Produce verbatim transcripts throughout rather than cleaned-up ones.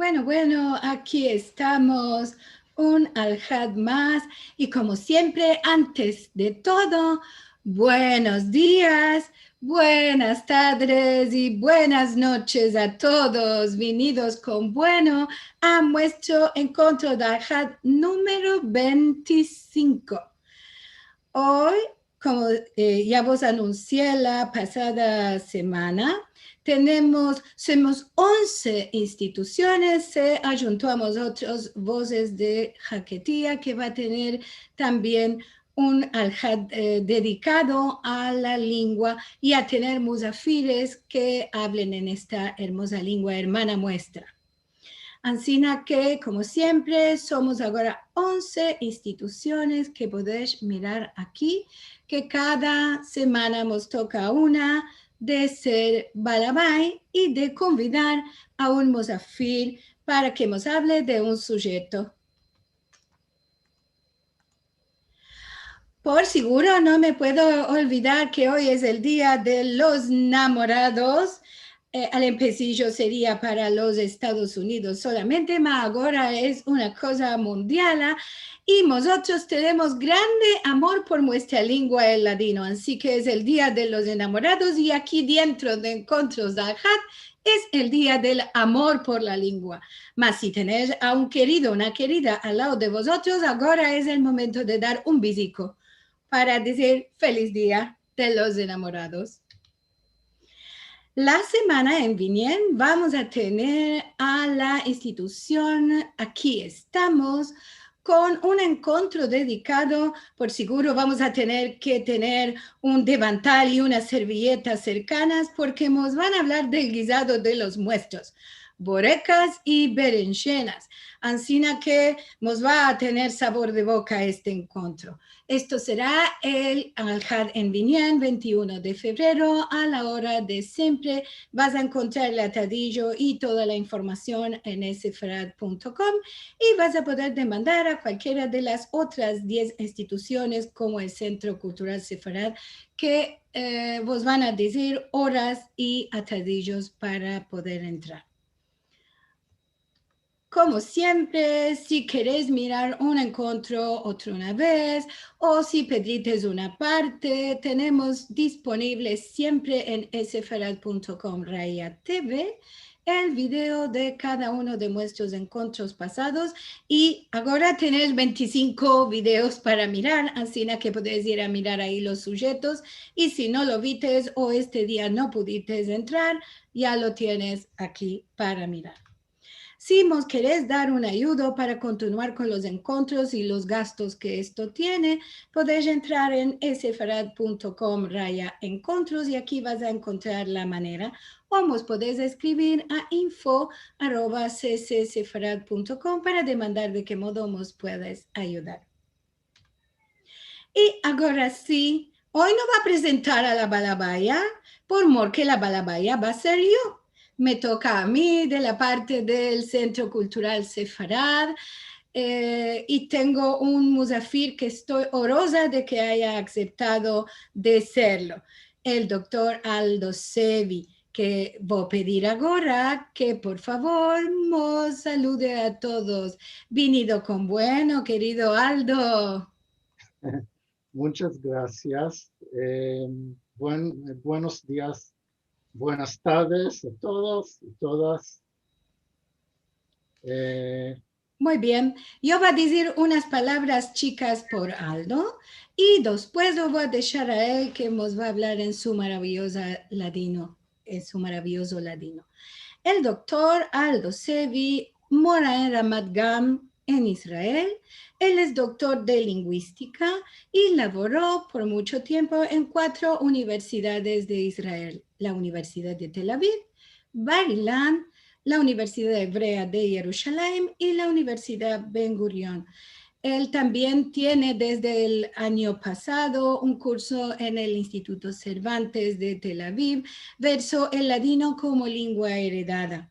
Bueno, bueno, aki estamos un alhad mas. I komo siempre, antes de todo, buenos dias, buenas tadres i buenas noches a todos. Vinidos kon bueno a muestro enkontro de alhad numero ventisinko. Oy, komo, e, ya vos anunsié la pasada semana, tenemos, somos onze institusiones, se ajunto a mozotros Vozes de Haketia, ke va a tener tambien un alhad, e, dedikado a la lengua i a tener muzafires ke avlen en esta ermoza lengua ermana muestra. Ansina ke, komo siempre, somos agora onze institusiones ke podesh mirar aki, ke kada semana mos toka una de ser balabay i de konvidar a un muzafir para ke mos avle de un sujeto. Por siguro, no me puedo olvidar ke oy es el dia de los enamorados. E, al empesijo seria para los Estados Unidos solamente, ma agora es una koza mundiala, i mozotros tenemos grande amor por muestra lengua, el ladino. Ansi ke es el dia de los enamorados, i aki dentro de Enkontros de Alhad es el dia del amor por la lengua. Ma si tenesh a un kerido, una kerida al lado de vozotros, agora es el momento de dar un biziko para dizir feliz dia de los enamorados. La semana en vinien vamos a tener a la institusion Aki Estamos kon un enkontro dedikado. Por siguro vamos a tener ke tener un devantal i unas servilletas serkanas, porke mos van a avlar del gizado de los muestros, borekas i berenjenas. Ansina ke mos va a tener savor de boka este enkontro. Esto sera el alhad en vinien, ventiuno de fevrero, a la ora de siempre. Vas a enkontrar el atadijo i toda la informasion en sefarad punto com i vas a poder demandar a kualkiera de las otras diez institusiones, komo el Sentro Kultural Sefarad, ke, e, vos van a dizir oras i atadijos para poder entrar. Komo siempre, si keres mirar un enkontro otra una vez, o si pedrites una parte, tenemos disponivle siempre en sefarad punto com raya T V el video de kada uno de muestros enkontros pasados, i agora tenesh ventisinko videos para mirar, ansina ke podesh ir a mirar ayi los sujetos, i si no lo vites o este dia no pudites entrar, ya lo tienes aki para mirar. Si mos keres dar un ayudo para kontinuar kon los enkontros i los gastos ke esto tiene, podesh entrar en sefarad punto com raya enkontros i aki vas a enkontrar la manera, o mos podesh eskrivir a info arroba ccsefarad punto com para demandar de ke modo mos puedes ayudar. I agora si, oy no va a prezentar a la balabaya, por mor ke la balabaya va a ser yo. Me toka a mi de la parte del Sentro Kultural Sefarad, e, i tengo un muzafir ke esto oroza de ke aya aseptado de serlo, el doktor Aldo Sevi, ke vo a pedir agora ke, por favor, mos salude a todos. Vinido kon bueno, kerido Aldo. Munchas grasias. E, buen, buenos dias, buenas tades a todos i todas. E, Muy bien. Yo va a dizir unas palavras chikas por Aldo i despues lo vo a deshar a el ke mos va a avlar en su maraviyoza ladino, en su maraviyozo ladino. El doktor Aldo Sevi mora en Ramat Gam, en Israel. El es doktor de linguistika i lavoro por muncho tiempo en kuatro universidades de Israel: la Universidad de Tel Aviv, Bar Ilan, la Universidad Ebrea de Yerushalayim i la Universidad Ben Gurion. El tambien tiene desde el anyo pasado un kurso en el Instituto Cervantes de Tel Aviv, verso el ladino komo lengua eredada.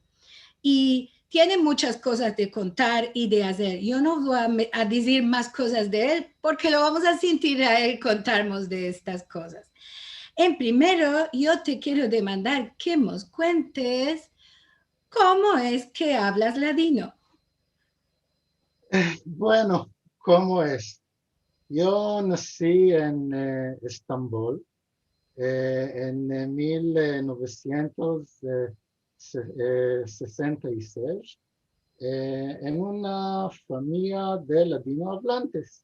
I tiene munchas kozas de kontar i de azer. Yo no vo a me-, a dizir mas kozas de el, porke lo vamos a sintir a el kontarmos de estas kozas. En primero, yo te kero demandar ke mos kuentes komo es ke avlas ladino? Bueno, komo es? Yo nasi en, eh, Estambol, eh, en, eh, mil novesientos, eh, se-, eh, sesenta i sesh, eh, en una famiya de ladinoavlantes.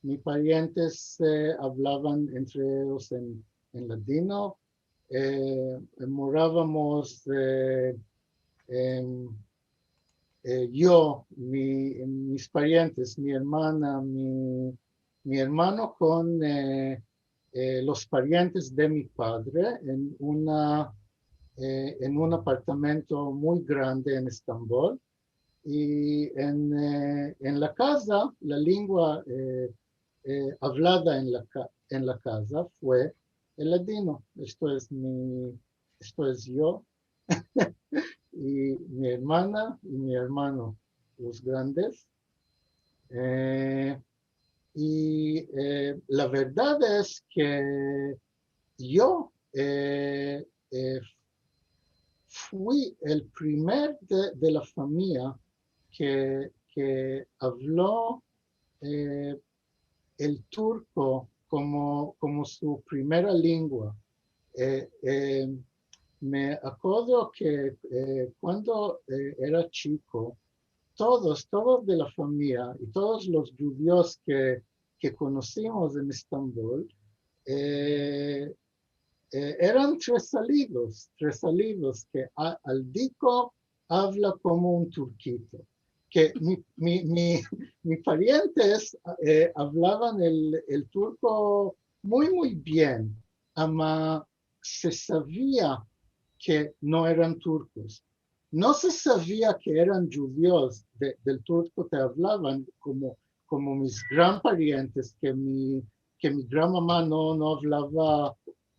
Mi parientes, eh, avlavan entre eyos en, en ladino. Eh, moravamos, eh, em, eh, yo, mi, mis parientes, mi ermana, mi, mi ermano kon, eh, eh, los parientes de mi padre en una, eh, en un apartamento muy grande en Estambol. I en, eh, en la kaza, la lengua, eh, eh, avlada en la ka-, en la kaza fue el ladino. Esto es mi, esto es yo i mi ermana i mi ermano, los grandes. Eh, i, eh, la verdad es ke yo, eh, eh, fui el primer de, de la famiya ke, ke avlo, eh, el turko komo, komo su primera lengua. Eh, eh, me akodro ke, eh, kuando, eh, era chiko, todos, todos de la famiya i todos los djudios ke, ke konosimos en Estambol, eh, eh, eran tresalidos, tresalidos ke a-, al diko avla komo un turkito. Ke mi, mi, mi, mi parientes, eh, avlavan el, el turko muy, muy bien, ama se savia ke no eran turkos. No se savia ke eran djudios de, del turko ke avlavan, komo, komo mis gran parientes, ke mi, ke mi gran mama no, no avlava,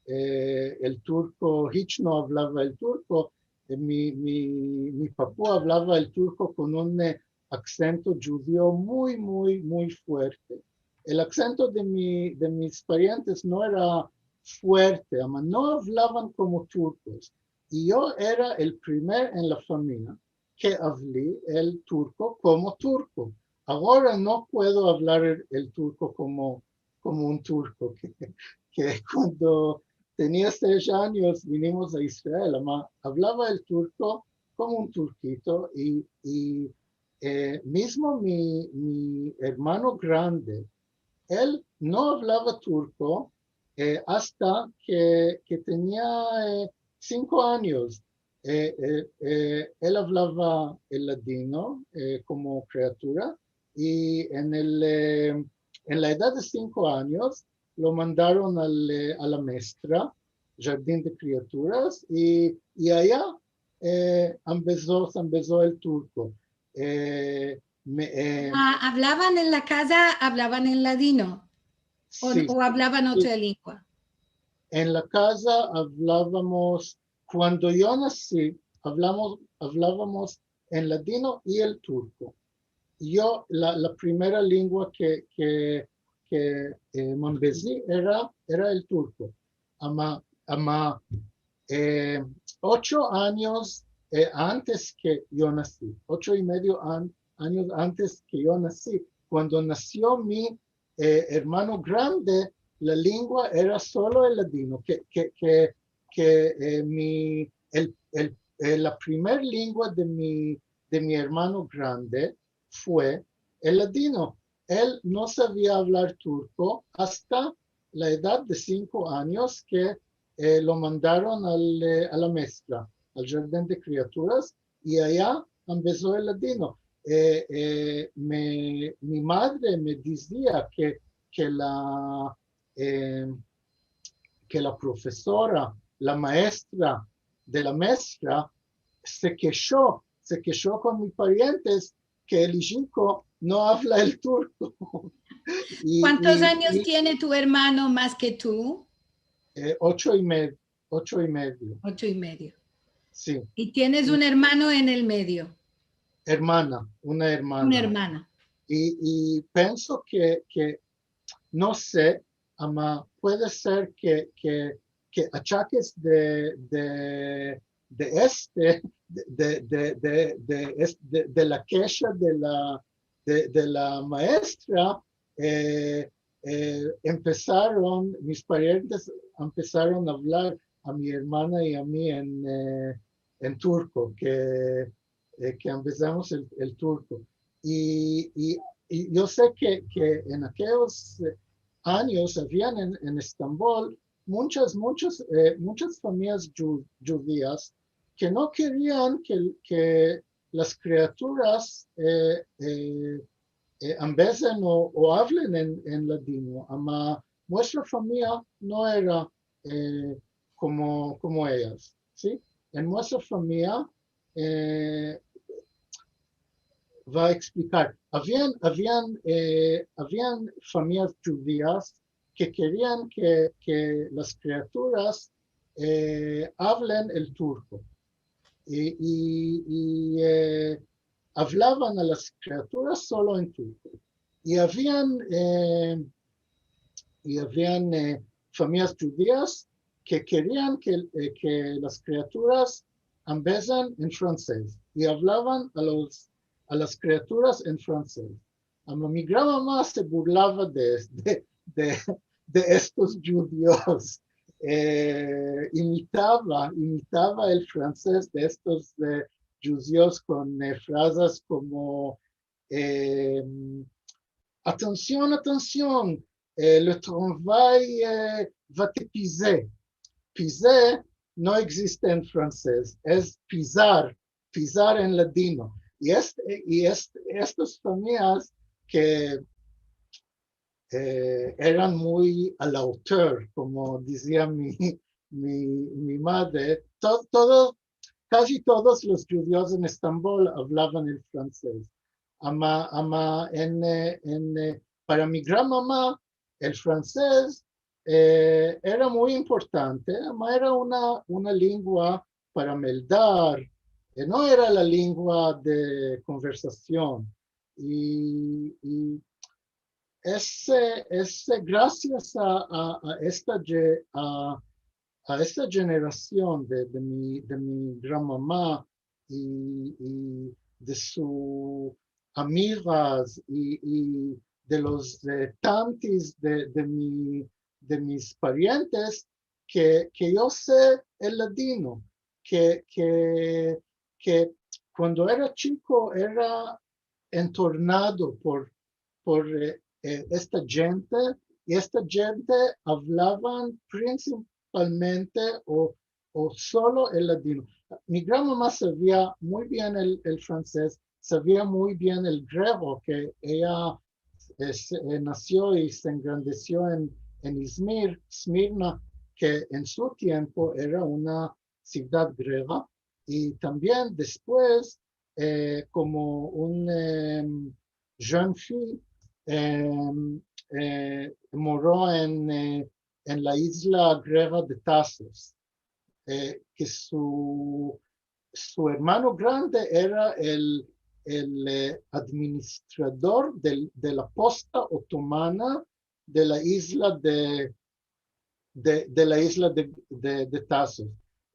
eh, el turko, hich no avlava el turko, eh, mi, mi, mi papu avlava el turko kon un, eh, aksento djudio muy, muy, muy fuerte. El aksento de mi, de mis parientes no era fuerte, ama no avlavan komo turkos. I yo era el primer en la famiya ke avli el turko komo turko. Agora no puedo avlar el, el turko komo, komo un turko, ke, ke kuando tenia sesh anyos vinimos a Israel, ama avlava el turko komo un turkito i, i, eh, mizmo mi, mi ermano grande, el no avlava turko, eh, asta ke, ke tenia, eh, sinko anyos. Eh, eh, eh, el avlava el ladino, eh, komo kriatura, i en el, eh, en la edad de sinko anyos lo mandaron al, eh, a la mestra, jardin de kriaturas, i, i aya, eh, ambezo, se ambezo el turko. Eh, me, eh, Ah, avlavan en la kaza, avlavan en ladino, o, si, o avlavan si, otra lengua? En la kaza avlavamos, kuando yo nasi, avlamos, avlavamos en ladino i el turko. Yo, la, la primera lengua ke, ke, ke, eh, me ambezi era, era el turko. Ama, ama, eh, ocho anyos, eh, antes ke yo nasi, ocho i medio an-, anyos antes ke yo nasi, kuando nasio mi, eh, ermano grande, la lengua era solo el ladino, ke, ke, ke, ke, eh, mi, el, el, eh, la primer lengua de mi, de mi ermano grande fue el ladino. El no savia avlar turko asta la edad de sinko anyos ke, eh, lo mandaron al, eh, a la mestra, al jardin de kriaturas, i aya ambezo el ladino. Eh, eh, me, mi madre me dizia ke, ke la, eh, ke la profesora, la maestra de la mestra, se kesho, se kesho kon mis parientes ke el chiko no avla el turko. I, Kuantos i, anyos i, tiene tu ermano mas ke tu? Eh, ocho i me-, ocho i medio. Ocho i medio. Si. I tienes un ermano en el medio. Ermana, una ermana. Una ermana. I, i penso ke, ke, no se, ama puede ser ke, ke, ke achakes de, de, de este de, de, de, de, es- de, de la kesha de la, de, de la maestra, e, e, empesaron, mis parientes empesaron a avlar a mi ermana i a mi en, e, en turko, ke, e, ke ambezamos el, el turko. I, i, i yo se ke, ke en akeyos, e, anyos avian en, en Estambol munchas, munchas, e, munchas famiyas dju- djudias ke no kerian ke, ke las kriaturas, e, e, e, ambezen o, o avlen en, en ladino, ama muestra famiya no era, e, komo, komo eyas, si? En muestra famiya, e, va a eksplikar. Avian, avian, e, avian famiyas djudias ke kerian ke, ke las kriaturas, e, avlen el turko. I, i, i, e, avlavan a las kriaturas solo en turko. I avian, e, i avian, e, famiyas djudias ke kerian ke, e, ke las kriaturas ambezen en fransez. I avlavan a los, a las kriaturas en fransez. Ama mi granmama se burlava de, de, de, de estos djudios. E, imitava, imitava el fransez de estos, e, djudios kon, e, frazas komo, e, "Atension, atension, e, le tramvay, e, va t'epizer." Pizer no egziste en fransez, es pizar, pizar en ladino. I, est, i est, estos famiyas ke, e, eran muy a la hauteur, komo dizia mi, mi, mi madre, to- todo, kaji todos los djudios en Estambol avlavan el fransez. Ama, ama en, e, en, e, para mi granmama, el fransez, e, era muy importante, ama era una, una lingua para meldar, e, no era la lingua de konversasion. I, i es, e, es grasias a, a, a esta dje- a, a esta djenerasion de, de mi, de mi granmama i, i de su amigas i, i de los, e, tantis de, de mi, de mis parientes ke, ke yo se el ladino, ke, ke, ke kuando era chiko era entornado por, por, e, e, esta djente, i esta djente avlavan prinsipalmente o, o solo el ladino. Mi granmama savia muy bien el, el fransez, savia muy bien el grego, ke eya, e, se- e, nasio i se engrandesio en, en Izmir, Smirna, ke en su tiempo era una sivdad grega, i tambien despues, e, komo un, em, jeune fille, em, e, moro en, e, en la izla grega de Tasos, e, ke su, su ermano grande era el, el, e, administrador del, de la posta otomana de la izla de, de, de la izla de, de, de Tasos.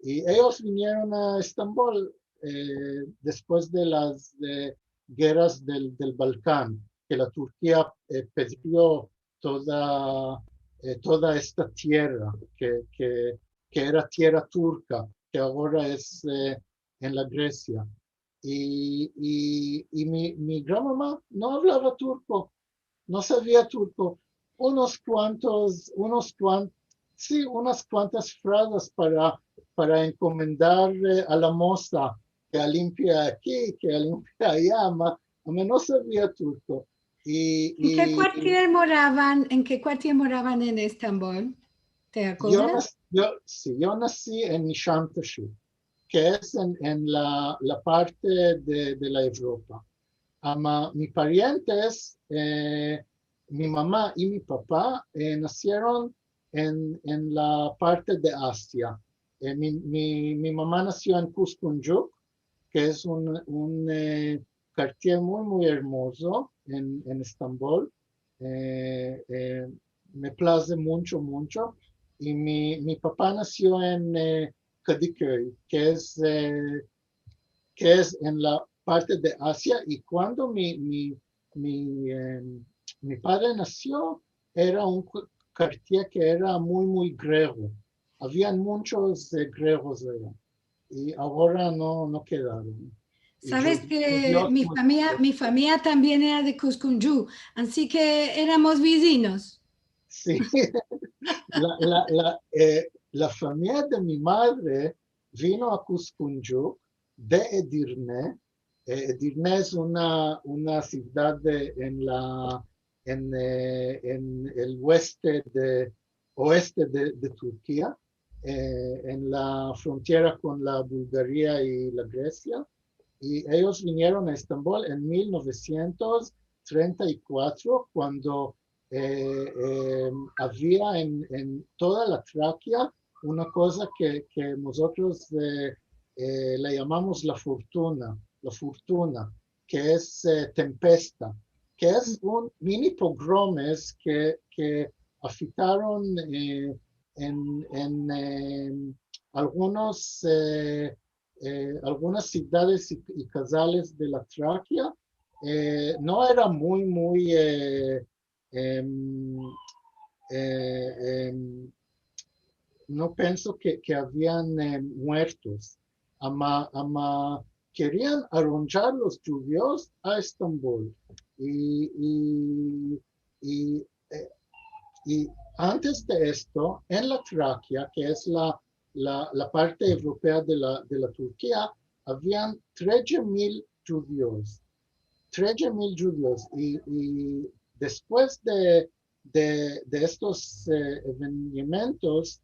I eyos vinieron a Estambol, e, despues de las, e, gerras del, del Balkan, ke la Turkia, e, pedrio toda, e, toda esta tierra ke, ke, ke era tierra turka, ke agora es, e, en la Gresia. I, i, i mi, mi granmama no avlava turko, no savia turko. Unos kuantos, unos kuan- si, unas kuantas frazas para, para enkomendar, e, a la mosa, ke alimpie aki, ke alimpie aya, ama, ama no savia turko. I, i- En ke kuartier moravan, en ke kuartier moravan en Estambol? Te akordas? Yo nas- yo, si, yo nasi en Nişantaşı, ke es en, en la, la parte de, de la Evropa. Ama mi parientes, e, mi mama i mi papa, e, nasieron en, en la parte de Asia. E, mi, mi, mi mama nasio en Kuzguncuk, ke es un, un, e, kuartier muy, muy ermozo en, en Estambol. E, e, me plaze muncho, muncho. I mi, mi papa nasio en, e, Kadıköy, ke es, e, ke es en la parte de Asia, i kuando mi, mi, mi, em, mi padre nasio, era un ku-, kartier ke era muy, muy grego. Avian munchos, eh, gregos aya. I agora no, no kedaron. I Saves djudios ke mi muy famiya, pocos. Mi famiya tambien era de Kuzkunjuk, ansi ke eramos vizinos. Si. La, la, la, eh, la famiya de mi madre vino a Kuzkunjuk de Edirne. Eh, Edirne es una, una sivdad de, en la, en, eh, en el oeste de, oeste de, de Turkia, eh, en la frontiera kon la Bulgaria i la Gresia, i eyos vinieron a Estambol en mil novesientos trenta i kuatro, kuando, eh, eh, avia en, en toda la Trakia una koza ke, ke mozotros, eh, eh, la yamamos la fortuna, la fortuna, ke es, eh, tempesta, ke es un mini pogromes ke, ke afitaron, eh, en, en, eh, algunos, eh, eh, algunas sivdades i, i kazales de la Trakia. Eh, no era muy, muy, eh, em, eh, em, no penso ke, ke avian, eh, muertos. Ama, ama kerian aronjar los djudios a Estambol. I, i, i, eh, i antes de esto, en la Trakia, ke es la, la, la parte evropea de la, de la Turkia, avian tredje mil djudios. Tredje mil djudios. I, i despues de, de, de estos, eh, evenimentos,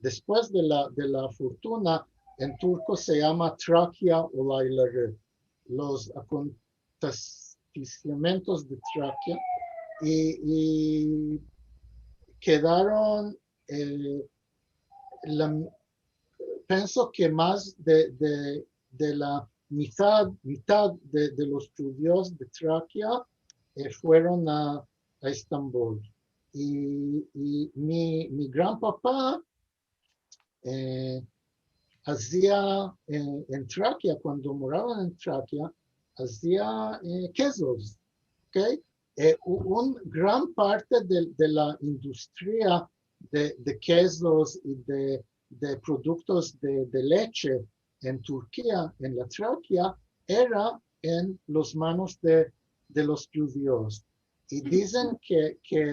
despues de la, de la fortuna, en turko se yama Trakia olayları, los akontesimentos de Trakia, i, i kedaron, eh, la, penso ke mas de, de, de la mitad, mitad de, de los djudios de Trakia, eh, fueron a, a Estambol. I, i mi, mi gran papa, eh, azia en, en Trakia, kuando moravan en Trakia, azia, eh, kezos, okey? Eh, u-, un gran parte de, de la industria de, de kezos i de, de produktos de, de leche en Turkia, en la Trakia, era en los manos de, de los djudios. I dizen ke, ke,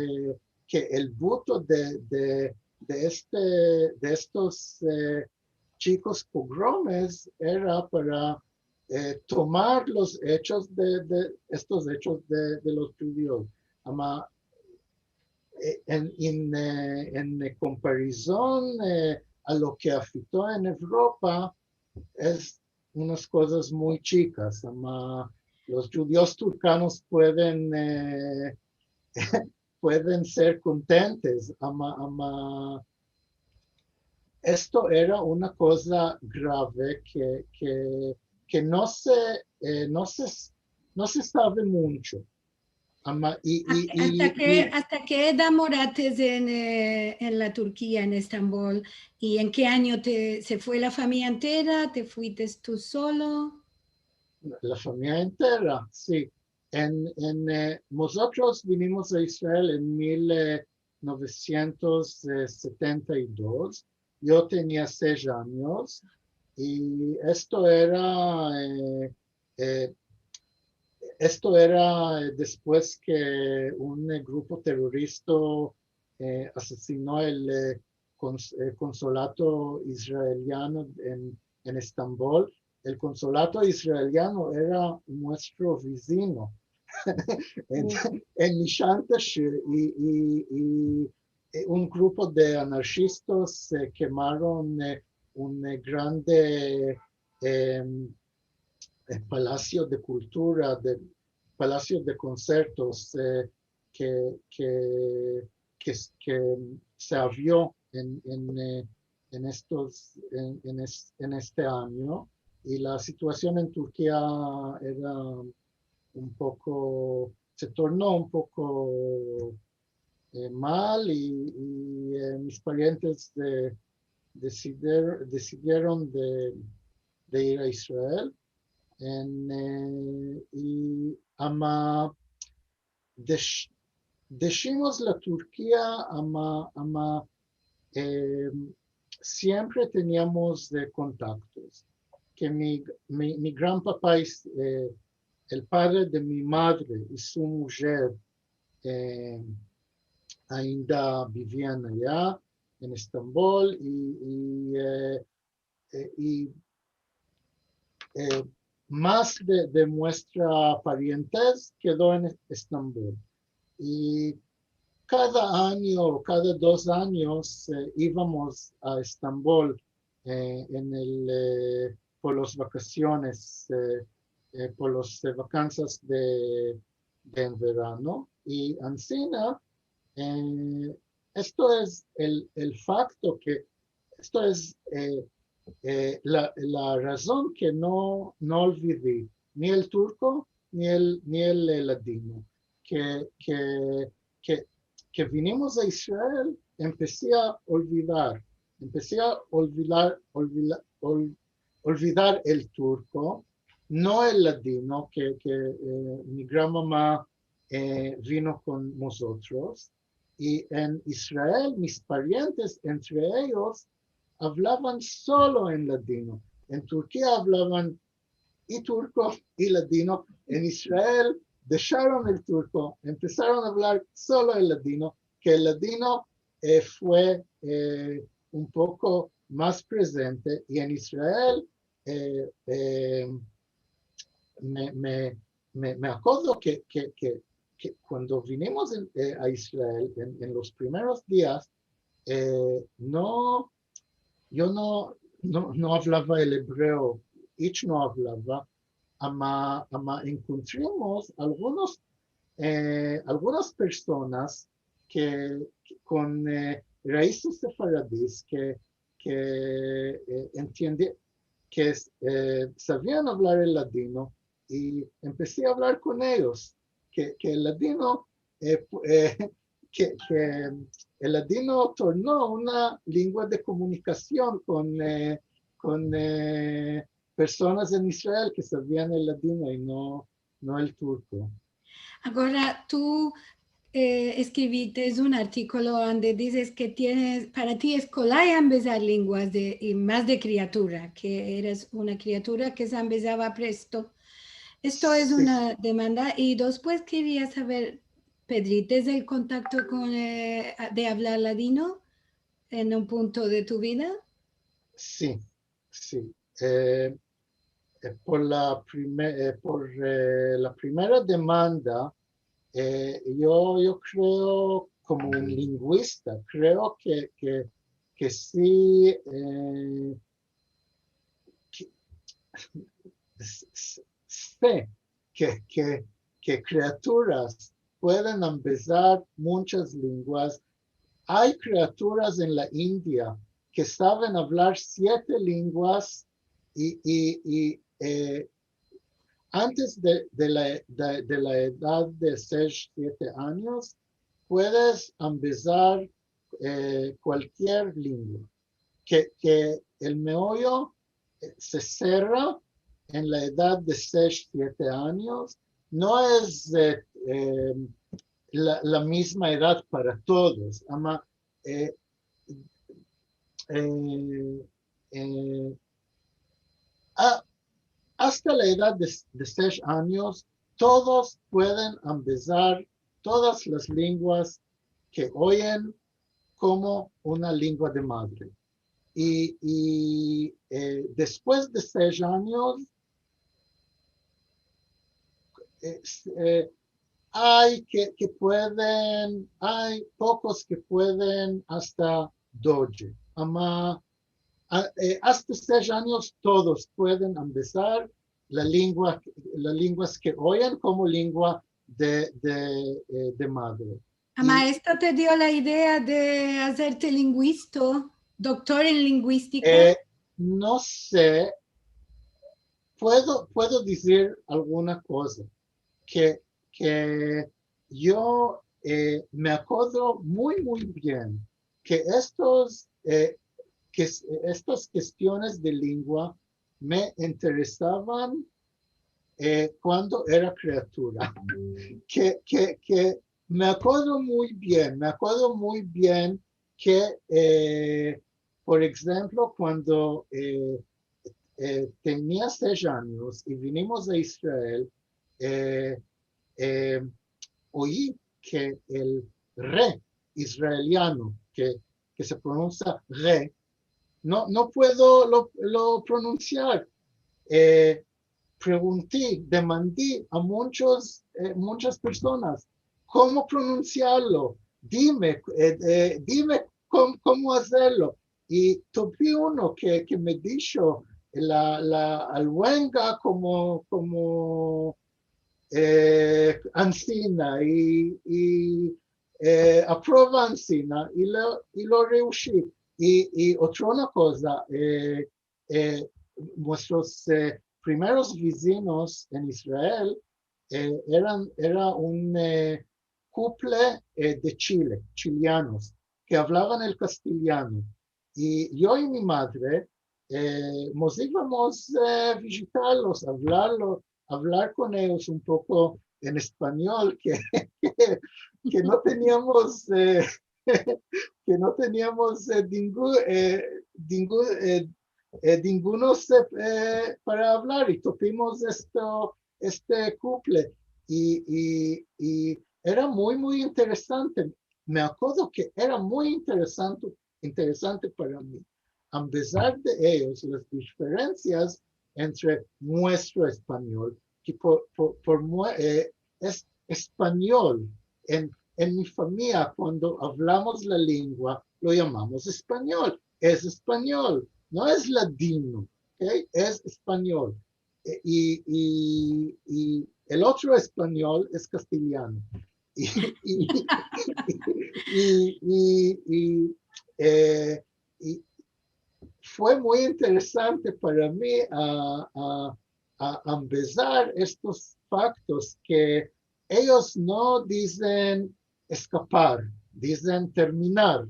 ke el buto de, de, de este, de estos, eh, chikos pogromes era para, eh, tomar los echos de, de estos echos de, de los djudios. Ama, eh, en, en, eh, en komparizon, eh, a lo ke afito en Evropa, es unas kozas muy chikas. Ama los djudios turkanos pueden, eh, pueden ser kontentes, ama, ama esto era una koza grave ke, ke, ke no se, eh, no se, no se save muncho. Ama, i, i, Asta, asta ke, asta ke edad morates en, eh, en la Turkia, en Estambol? I en ke anyo te, se fue la famiya entera? Te fuites tu solo? La famiya entera, si. En, en, eh, mozotros vinimos a Israel en mil, eh, novesientos setenta i dos. Yo tenia sesh anyos, i esto era, eh, eh, esto era, eh, despues ke un, eh, grupo terorista, eh, asesino el, eh, kons-, eh, konsolato israeliano en, en Estambol. El konsolato israeliano era muestro vizino en, en Nishantashir, i, i, i, eh, un grupo de anarkistas, eh, kemaron, eh, un, eh, grande, em, eh, palasio de kultura, de palasio de konsertos, eh, ke, ke, ke, ke se avio en, en, eh, en estos, en, en es-, en este anyo, i la situasion en Turkia era un poko, se torno un poko, eh, mal, i, i, eh, mis parientes de, desider-, desidieron de, de ir a Israel. En, e, i ama desh-, deshimos la Turkia, ama, ama, e, siempre teniamos, e, kontaktos. Ke mi, mi, mi granpapa, e, el padre de mi madre i su mujer, e, ainda bivian aya, en Estambol, i, i, e, e, i, e, mas de, de muestra parientez kedo en Estambol. I kada anyo, kada dos anyos, e, ivamos a Estambol, e, en el, e, por los vakasiones, e, e, por los, e, vakansas de, de en verano. I ansina, e, esto es el, el fakto ke, esto es, e, e, la, la razon ke no, no olvidi ni el turko, ni el, ni el, e, ladino. Ke, ke, ke, ke vinimos a Israel, empesi a olvidar, empesi a olvidar, olvida-, ol-, olvidar el turko, no el ladino ke, ke, e, mi granmama, e, vino kon mozotros. I en Israel, mis parientes, entre eyos, avlavan solo en ladino. En Turkia avlavan i turko i ladino. En Israel desharon el turko, empesaron a avlar solo el ladino, ke el ladino, e, fue, e, un poko mas prezente, i en Israel, e, e, me, me, me, me akodro ke, ke, ke, ke kuando vinimos en, e, a Israel en, en los primeros dias, e, no, yo no, no, no avlava el ebreo, ich no avlava, ama, ama enkontrimos algunos, e, algunas personas ke, ke kon, e, raizes sefaradis ke, ke, e, entiende, ke, e, savian avlar el ladino, i empesi a avlar kon eyos, ke, ke el ladino, e, pu-, e, ke, ke el ladino torno una lengua de komunikasion kon, e, kon, e, personas en Israel ke savian el ladino i no, no el turko. Agora, tu, e, eskrivites un artikolo ande dizes ke tienes, para ti es kolay ambezar lenguas de, i mas de kriatura, ke eras una kriatura ke se ambezava presto. Esto es una demanda. I despues keria saver, pedrites el kontakto kon, e, a-, de avlar ladino en un punto de tu vida? Si, si. E, e, por la prime-, e, por, e, la primera demanda, e, yo, yo kreo, komo un linguista, kreo ke, ke, ke si, e, ke, s-, s-, se ke, ke, ke kriaturas pueden ambezar munchas lenguas. Ay kriaturas en la India ke saven avlar siete lenguas i, i, i, e, antes de, de la, de, de la edad de sesh, siete anyos, puedes ambezar, e, kualkier lengua. Ke, ke el meoyo, e, se serra en la edad de sesh, siete anyos. No es, e, e, la, la mizma edad para todos, ama, e, e, e, a-, asta la edad de, de sesh anyos, todos pueden ambezar todas las lenguas ke oyen komo una lengua de madre. I, i, e, despues de sesh anyos, e, s-, e, ay ke, ke pueden, ay pokos ke pueden asta doje. Ama, a, e, asta sesh anyos todos pueden ambezar la lengua, la lenguas ke oyen komo lengua de, de, e, de madre. Ama, i esto te dio la idea de azerte linguisto, doktor en linguistika? E, no se, puedo, puedo dizir alguna koza ke, ke yo, e, me akodro muy, muy bien ke estos, e, ke s-, estas kestiones de lengua me interesavan eh, kuando era kriatura. Ke, ke, ke me akodro muy bien, me akodro muy bien ke, eh, por enshemplo, kuando, eh, eh, tenia sesh anyos i vinimos a Israel, eh, eh, oyi ke el re israeliano, ke, ke se pronunsia re, no, no puedo lo, lo pronunsiar. Eh, pregunti, demandi a munchos, eh, munchas personas, "Komo pronunsiarlo? Dime, eh, eh, dime kom-, komo azerlo." I topi uno ke, ke me disho la, la alwenga komo, komo, eh, ansina, i, i, eh, aprova ansina, i lo, i lo reushi. I, i otra una koza, eh, eh, muestros, eh, primeros vizinos en Israel, eh, eran, era un, eh, kuple, eh, de Chile, chilianos, ke avlavan el kastiliano. I yo i mi madre, eh, mos ivamos, eh, vizitarlos, avlarlo, avlar kon eyos un poko en espanyol, ke, ke, ke no teniamos, eh, ke no teniamos, eh, dingu-, eh, dingu-, eh, eh, dingunos, eh, eh, para avlar, i topimos esto, este kuple, i, i, i era muy, muy interesante. Me akodro ke era muy interesante, interesante para mi ambezar de eyos las diferensias entre muestro espanyol, ke por, por, por mue-, eh, es espanyol. En, en mi famiya, kuando avlamos la lengua, lo yamamos espanyol. Es espanyol, no es ladino, okey? Es espanyol. Eh, i, i, i el otro espanyol es kastiliano. I, i, i, i, i, eh, i fue muy interesante para mi a, a, a ambezar estos faktos ke eyos no dizen eskapar, dizen terminar,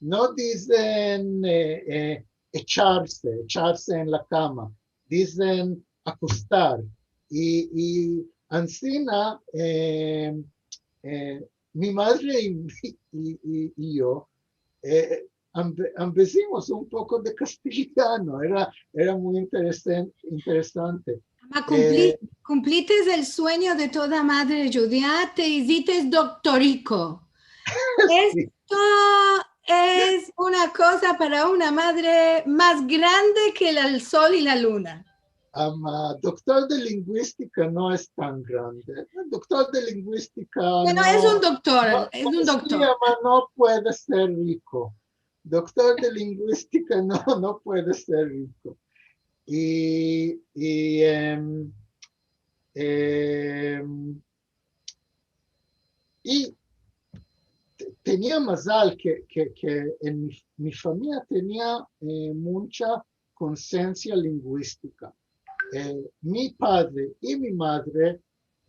no dizen, eh, eh, echarse, echarse en la kama, dizen akostar. I, i ansina, eh, eh, mi madre i, i, i, i yo, eh, ambe-, ambezimos un poko de kastiliano. Era, era muy interesen-, interesante. Ama, kumpli-, eh, kumplites el suenyo de toda madre djudia, te izites doktoriko. Si. Esto es una koza para una madre mas grande ke el sol i la luna. Ama, doktor de linguistika no es tan grande. Doktor de linguistika no, es un doktor, no, es un doktor. Si, ama, no puede ser riko. Doktor de linguistika no, no puede ser riko. I, i, em, em, i te-, tenia mazal ke, ke, ke en mi, mi famiya tenia, eh, muncha konsiensia linguistika. Eh, mi padre i mi madre,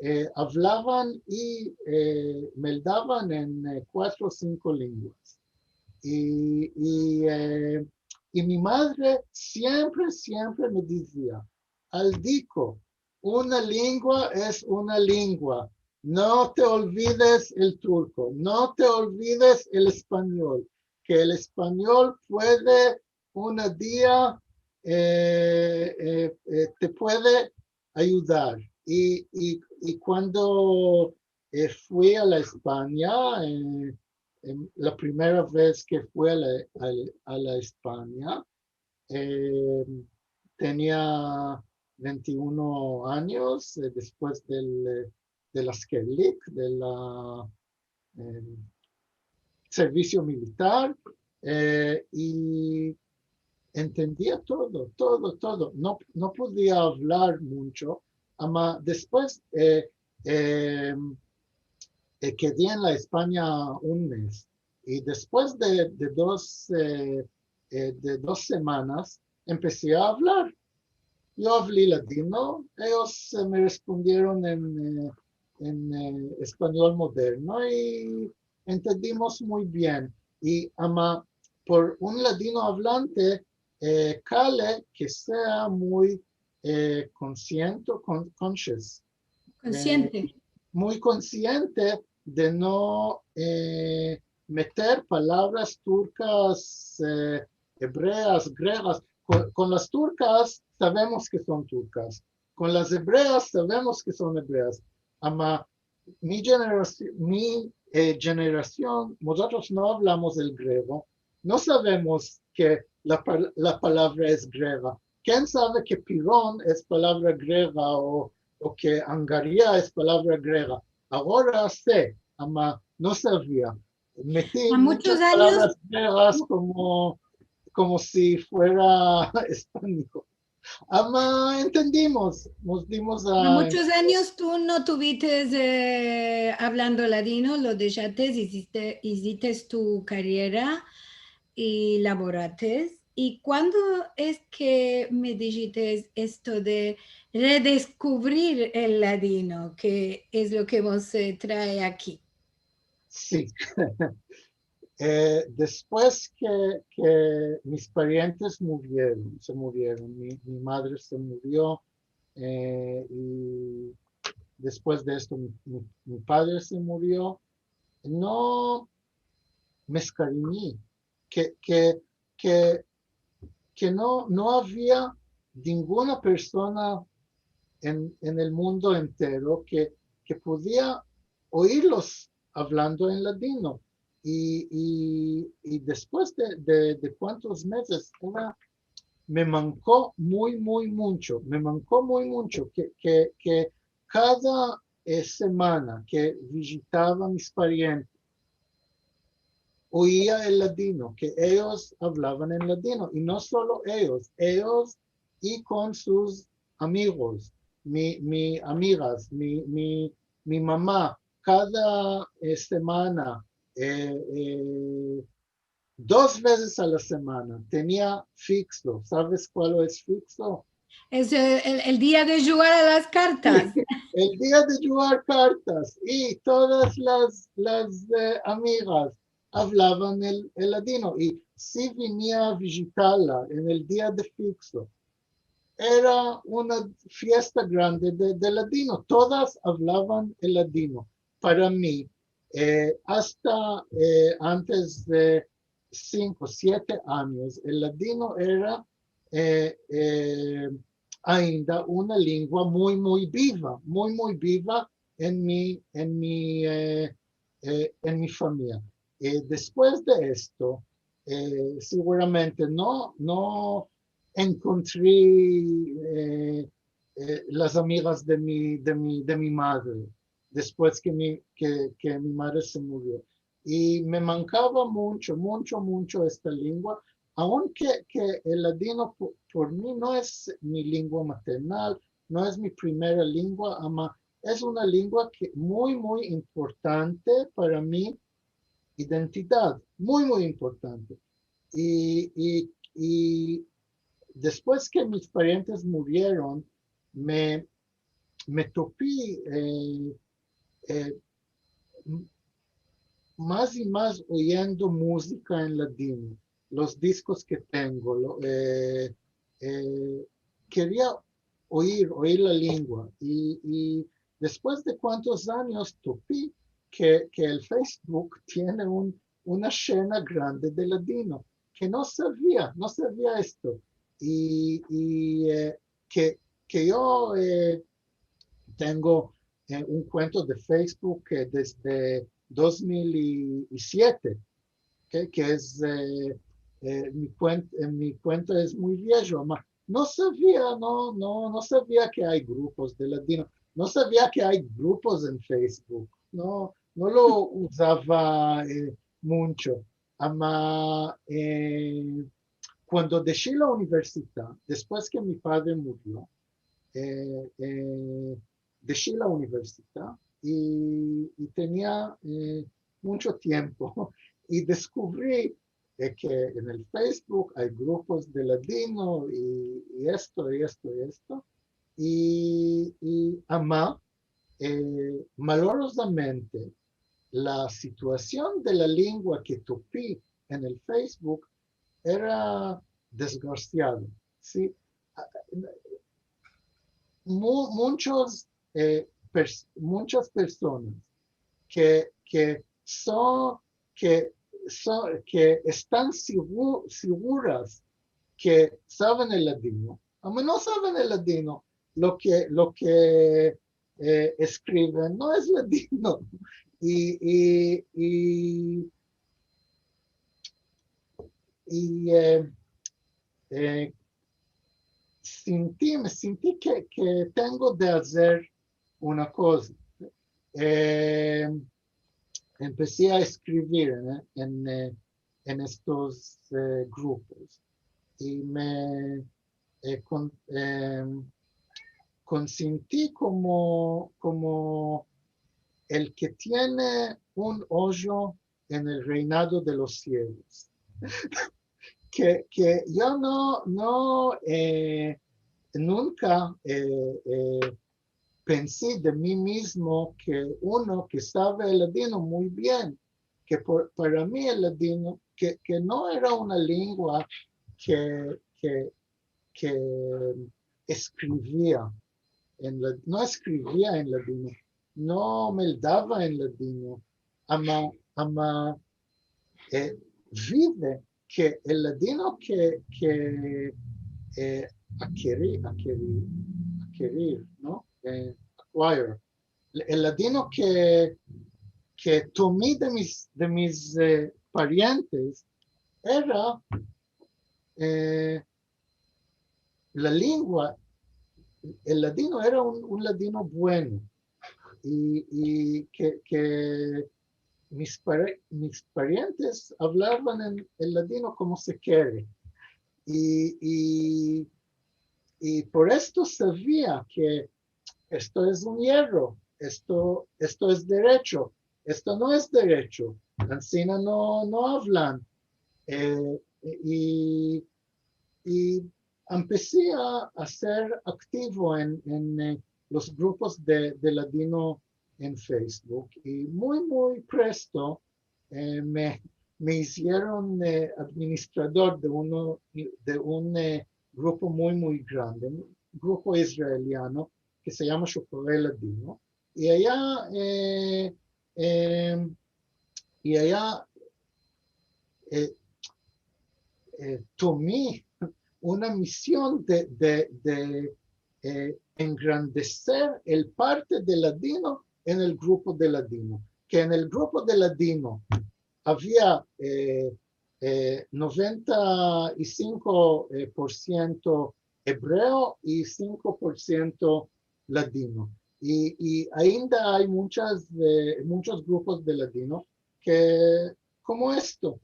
eh, avlavan i, eh, meldavan en, eh, kuatro o sinko lenguas. I, i, eh, i mi madre siempre, siempre me dizia, "Aldiko, una lengua es una lengua. No te olvides el turko, no te olvides el espanyol, ke el espanyol puede una dia, eh, eh, eh, te puede ayudar." I, i, i kuando, eh, fui a la Espanya, eh, em, la primera vez ke fui a la, a, a la Espanya, eh, tenia vente i uno anyos, eh, despues del, eh, del askerlik, del, eh, servisio militar, eh, i entendia todo, todo, todo. No, no podia avlar muncho, ama despues, eh, eh, eh, kedi en la Espanya un mes. I despues de, de dos, eh, eh, de dos semanas, empesi a avlar. Yo avli ladino, eyos, eh, me respondieron en, eh, en, eh, espanyol moderno i entendimos muy bien. I ama, por un ladino avlante, eh, kale ke sea muy, eh, konsiento, kon-, conscious, eh, muy konsiente de no, eh, meter palavras turkas, eh, ebreas, gregas. Kon, kon las turkas savemos ke son turkas. Kon las ebreas savemos ke son ebreas. Ama mi jenerasio-, mi, eh, jenerasion, mozotros no avlamos el grego, no savemos ke la pal-, la palavra es grega. Ken save ke piron es palavra grega o, o ke angaria es palavra grega? Agora se, ama no savia. Meti munchas palavras gregas komo, komo si fuera espanyol. Ama entendimos, mos dimos a... A muchos anyos tu no tuvites, eh, avlando ladino, lo deshates, iziste, izites tu kariera i lavorates. I kuando es ke me dishites esto de redeskuvrir el ladino, ke es lo ke mos, eh, trae aki? Si. Eh, despues ke, ke mis parientes murieron, se murieron, mi, mi madre se murio, eh, i despues de esto mi, mi, mi padre se murio, no me eskarinyi, ke, ke, ke, ke no, no avia ninguna persona en, en el mundo entero ke, ke podia oirlos avlando en ladino. I, i, i despues de, de, de kuantos mezes, era, me manko muy, muy muncho, me manko muy muncho ke, ke, ke kada, eh, semana ke vizitava mis parientes, oia el ladino, ke eyos avlavan en ladino, i no solo eyos, eyos i kon sus amigos, mi, mi amigas, mi, mi, mi mama, kada, eh, semana, eh, eh, dos vezes a la semana tenia fikso. Saves kualo es fikso? Es, eh, el, el dia de djugar a las kartas. El dia de djugar kartas. I todas las, las, eh, amigas avlavan el, el ladino. I si venia a vizitarla en el dia de fikso, era una fiesta grande de, de ladino. Todas avlavan el ladino. Para mi, eh, asta, eh, antes de sinko, siete anyos, el ladino era, eh, eh, ainda una lingua muy, muy biva, muy, muy biva en mi, en mi, eh, eh, en mi famiya. Eh, despues de esto, eh, seguramente no, no enkontri, eh, eh, las amigas de mi, de mi, de mi madre, despues ke mi, ke, ke mi madre se murio. I me mankava muncho, muncho, muncho esta lingua, aunke ke el ladino po-, por mi no es mi lingua maternal, no es mi primera lingua, ama es una lingua ke muy, muy importante para mi identidad, muy, muy importante. I, i, i despues ke mis parientes murieron, me, me topi, eh, eh, m-, mas i mas oyendo muzika en ladino, los diskos ke tengo, lo, eh, eh, keria oir, oir la lingua. I, i despues de kuantos anyos topi ke, ke el Facebook tiene un, una shena grande de ladino, ke no savia, no savia esto. I, i, eh, ke, ke yo, eh, tengo, eh, un kuento de Facebook ke desde dos mil i siete, ke, ke es, eh, eh, mi kuen-, eh, mi kuento es muy viejo, ama no savia, no, no, no savia ke ay grupos de ladino, no savia ke ay grupos en Facebook, no, no lo uzava, eh, muncho. Ama, eh, kuando deshi la universidad, despues ke mi padre murio, eh, eh, deshi la universidad i, i tenia, eh, muncho tiempo i deskuvri, eh, ke en el Facebook ay grupos de ladino i, i esto, i esto, i esto. I, i ama, eh, malorozamente, la situasion de la lingua ke topi en el Facebook era desgrasiado, si? A, mu- munchos, eh, pers- munchas personas ke, ke son, ke son, ke estan sigu- siguras ke saven el ladino, ama no saven el ladino, lo ke, lo ke, eh, eskriven no es ladino. I, i, i, i, eh, eh, sinti, me sinti ke, ke tengo de azer una koza. Eh, empesi a eskrivir en, en, eh, en estos, eh, grupos. I me, eh, kon- eh, konsinti komo, komo el ke tiene un ojo en el reinado de los sielos. Ke, ke yo no, no, eh, nunka, eh, eh, pensi de mi mizmo ke uno ke save el ladino muy bien, ke por- para mi el ladino, ke, ke no era una lengua ke, ke, ke eskrivia en la- no eskrivia en ladino, no meldava en ladino, ama, ama, eh, vive ke el ladino ke, ke, eh, akeri- akeri- akerir, no? Eh, acquire. El ladino ke, ke tomi de mis, de mis, eh, parientes era, eh, la lengua, el ladino era un, un ladino bueno, i, i ke, ke mis pare- mis parientes avlavan en el ladino komo se kere. I, i, i por esto savia ke esto es un yerro, esto, esto es derecho, esto no es derecho, ansina no, no avlan. Eh, i, i empesi a, a ser aktivo en, en, eh, los grupos de, de ladino en Facebook, i muy, muy presto, eh, me, me izieron, eh, administrador de uno, de un, eh, grupo muy, muy grande, un grupo israeliano ke se yama Shofare Ladino, i aya, eh, eh, i aya, eh, eh, tomi una mision de, de, de, eh, engrandeser el parte de ladino en el grupo de ladino, ke en el grupo de ladino avia, eh, eh, noventa i sinko, eh, por siento ebreo i sinko por siento ladino. I, i ainda ay munchas, eh, munchos grupos de ladino ke, komo esto,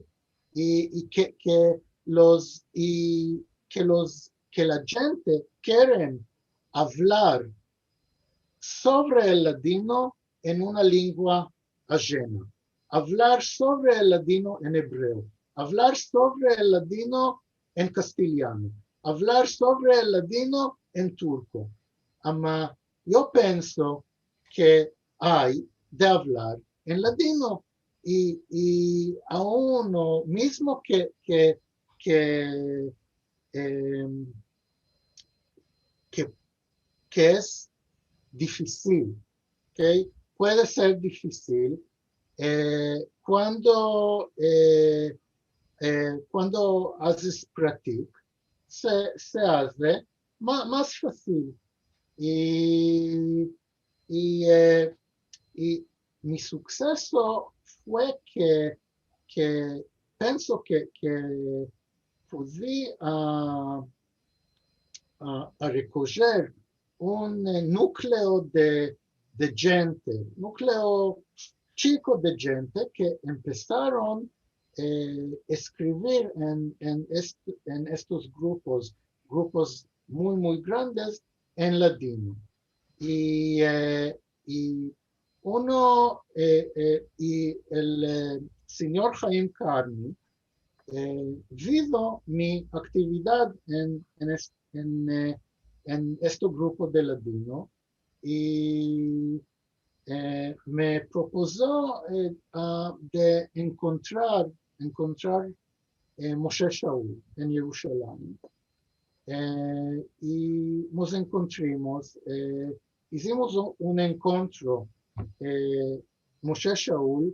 i, i ke, ke los, i ke los, ke la djente keren avlar sovre el ladino en una lengua ajena, avlar sovre el ladino en ebreo, avlar sovre el ladino en kastiliano, avlar sovre el ladino en turko. Ama yo penso ke ay de avlar en ladino i, i a uno mizmo ke, ke, ke, em, ke, ke es difisil, okey? Puede ser difisil, eh, kuando, eh, eh, kuando azes pratik, se, se aze ma-, mas fasil. I, i, eh, i mi sukseso fue ke, ke penso ke, ke pudi a, a, a rekojer un, eh, nukleo de, de djente, nukleo chiko de djente ke empesaron, eh, eskrivir en, en est-, en estos grupos, grupos muy, muy grandes en ladino. I, eh, i uno, eh, eh, i el, eh, sinyor Haim Karmi, eh, vido mi aktividad en, en es-, en, eh, en esto grupo de ladino, i, eh, me propozo, eh, a, de enkontrar, enkontrar, eh, Moshe Shaul en Yerushalayim. Eh, i mos enkontrimos, eh, izimos un, un enkontro, eh, Moshe Shaul,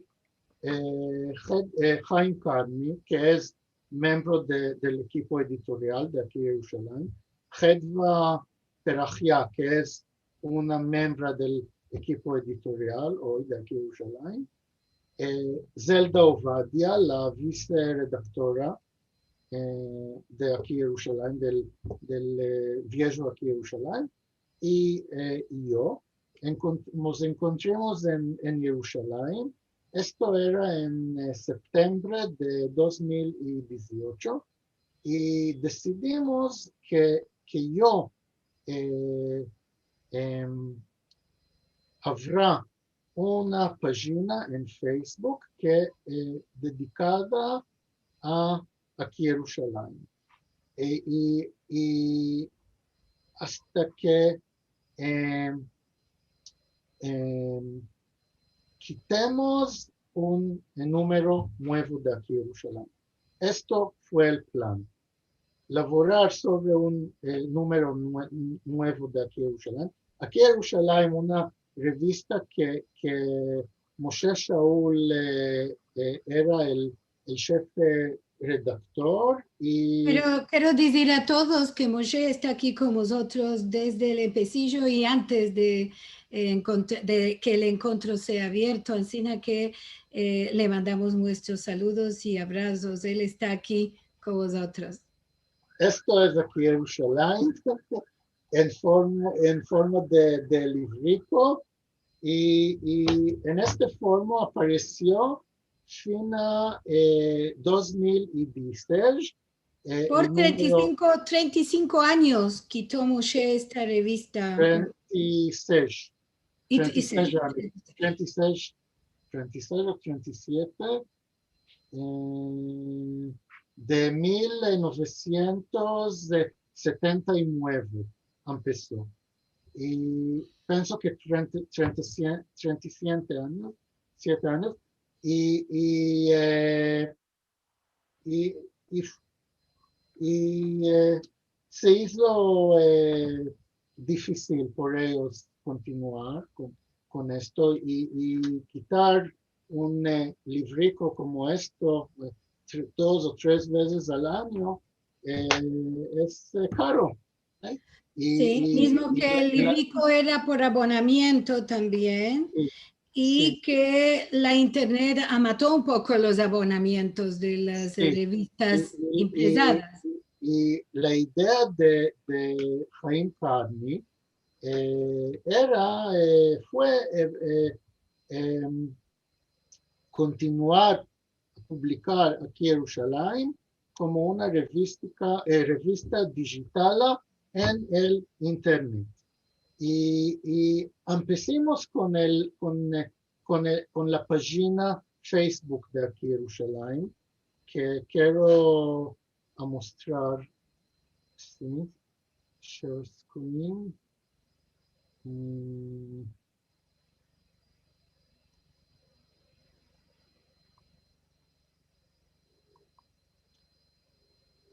eh, Hed-, eh, Haim Kadmi, ke es membro de, del ekipo editorial de aki Yerushalayim, Hedva Perahia, ke es una membra del ekipo editorial oy de aki Yerushalayim, eh, Zelda Ovadia, la viseredaktora, eh, de aki Yerushalayim, del, del, eh, viejo aki Yerushalayim, i, eh, i yo, enkont-, mos enkontrimos en, en Yerushalayim. Esto era en, eh, septembre de dos mil i diziocho, i desidimos ke, ke yo, eh, em, avra una pajina en Facebook ke, eh, dedikada a, aki Yerushalayim. E, i, i asta ke, em, em, kitemos un, eh, numero muevo de aki Yerushalayim. Esto fue el plan. Lavorar sovre un, eh, numero nue-, nuevo de aki Yerushalayim. Aki Yerushalayim, una revista ke, ke Moshe Shaul, eh, eh, era el, el shefe redaktor i... Pero kero dizir a todos ke Moshe esta aki kon mozotros desde el empesijo i antes de, eh, enkont-, de ke el enkontro sea avierto, ansina ke, eh, le mandamos muestros saludos i abrazos. El esta aki kon mozotros. Esto es aki Yerushalayim, en forma, en forma de, de livriko, i, i en este forma aparesio fina, eh, dos mil i dizisesh, eh, por el numero trenta i sinko, trenta i sinko anyos ke tomo Moshe esta revista. Trenta i sesh. I, i Trenta i sesh anyos. Trenta i sesh, trenta i sesh o trenta i siete, eh, de mil novesientos setenta i nueve empeso. I penso ke trenta, trenta, sien-, trenta i siete anyos, siete anyos, i, i, eh, i, i, i, eh, se izo, eh, difisil por eyos kontinuar kon, kon esto i, i kitar un, eh, livriko komo esto, eh, tre-, dos o tres vezes al anyo, eh, es, eh, karo, eh? I, si, i, mizmo i ke la, el la livriko era por abonamiento tambien, si, i si, ke la internet amato un poko los abonamientos de las, si, revistas i, i, i, impresadas. I, i la idea de, de Haim Kadmi, eh, era, eh, fue, eh, eh, em, kontinuar publikar aki Yerushalayim komo una revistika, eh, revista dijitala en el internet. I, i empesimos kon el, kon, eh, kon el, kon la pajina Facebook de aki Yerushalayim, ke kero amostrar, si, share screen. Mm.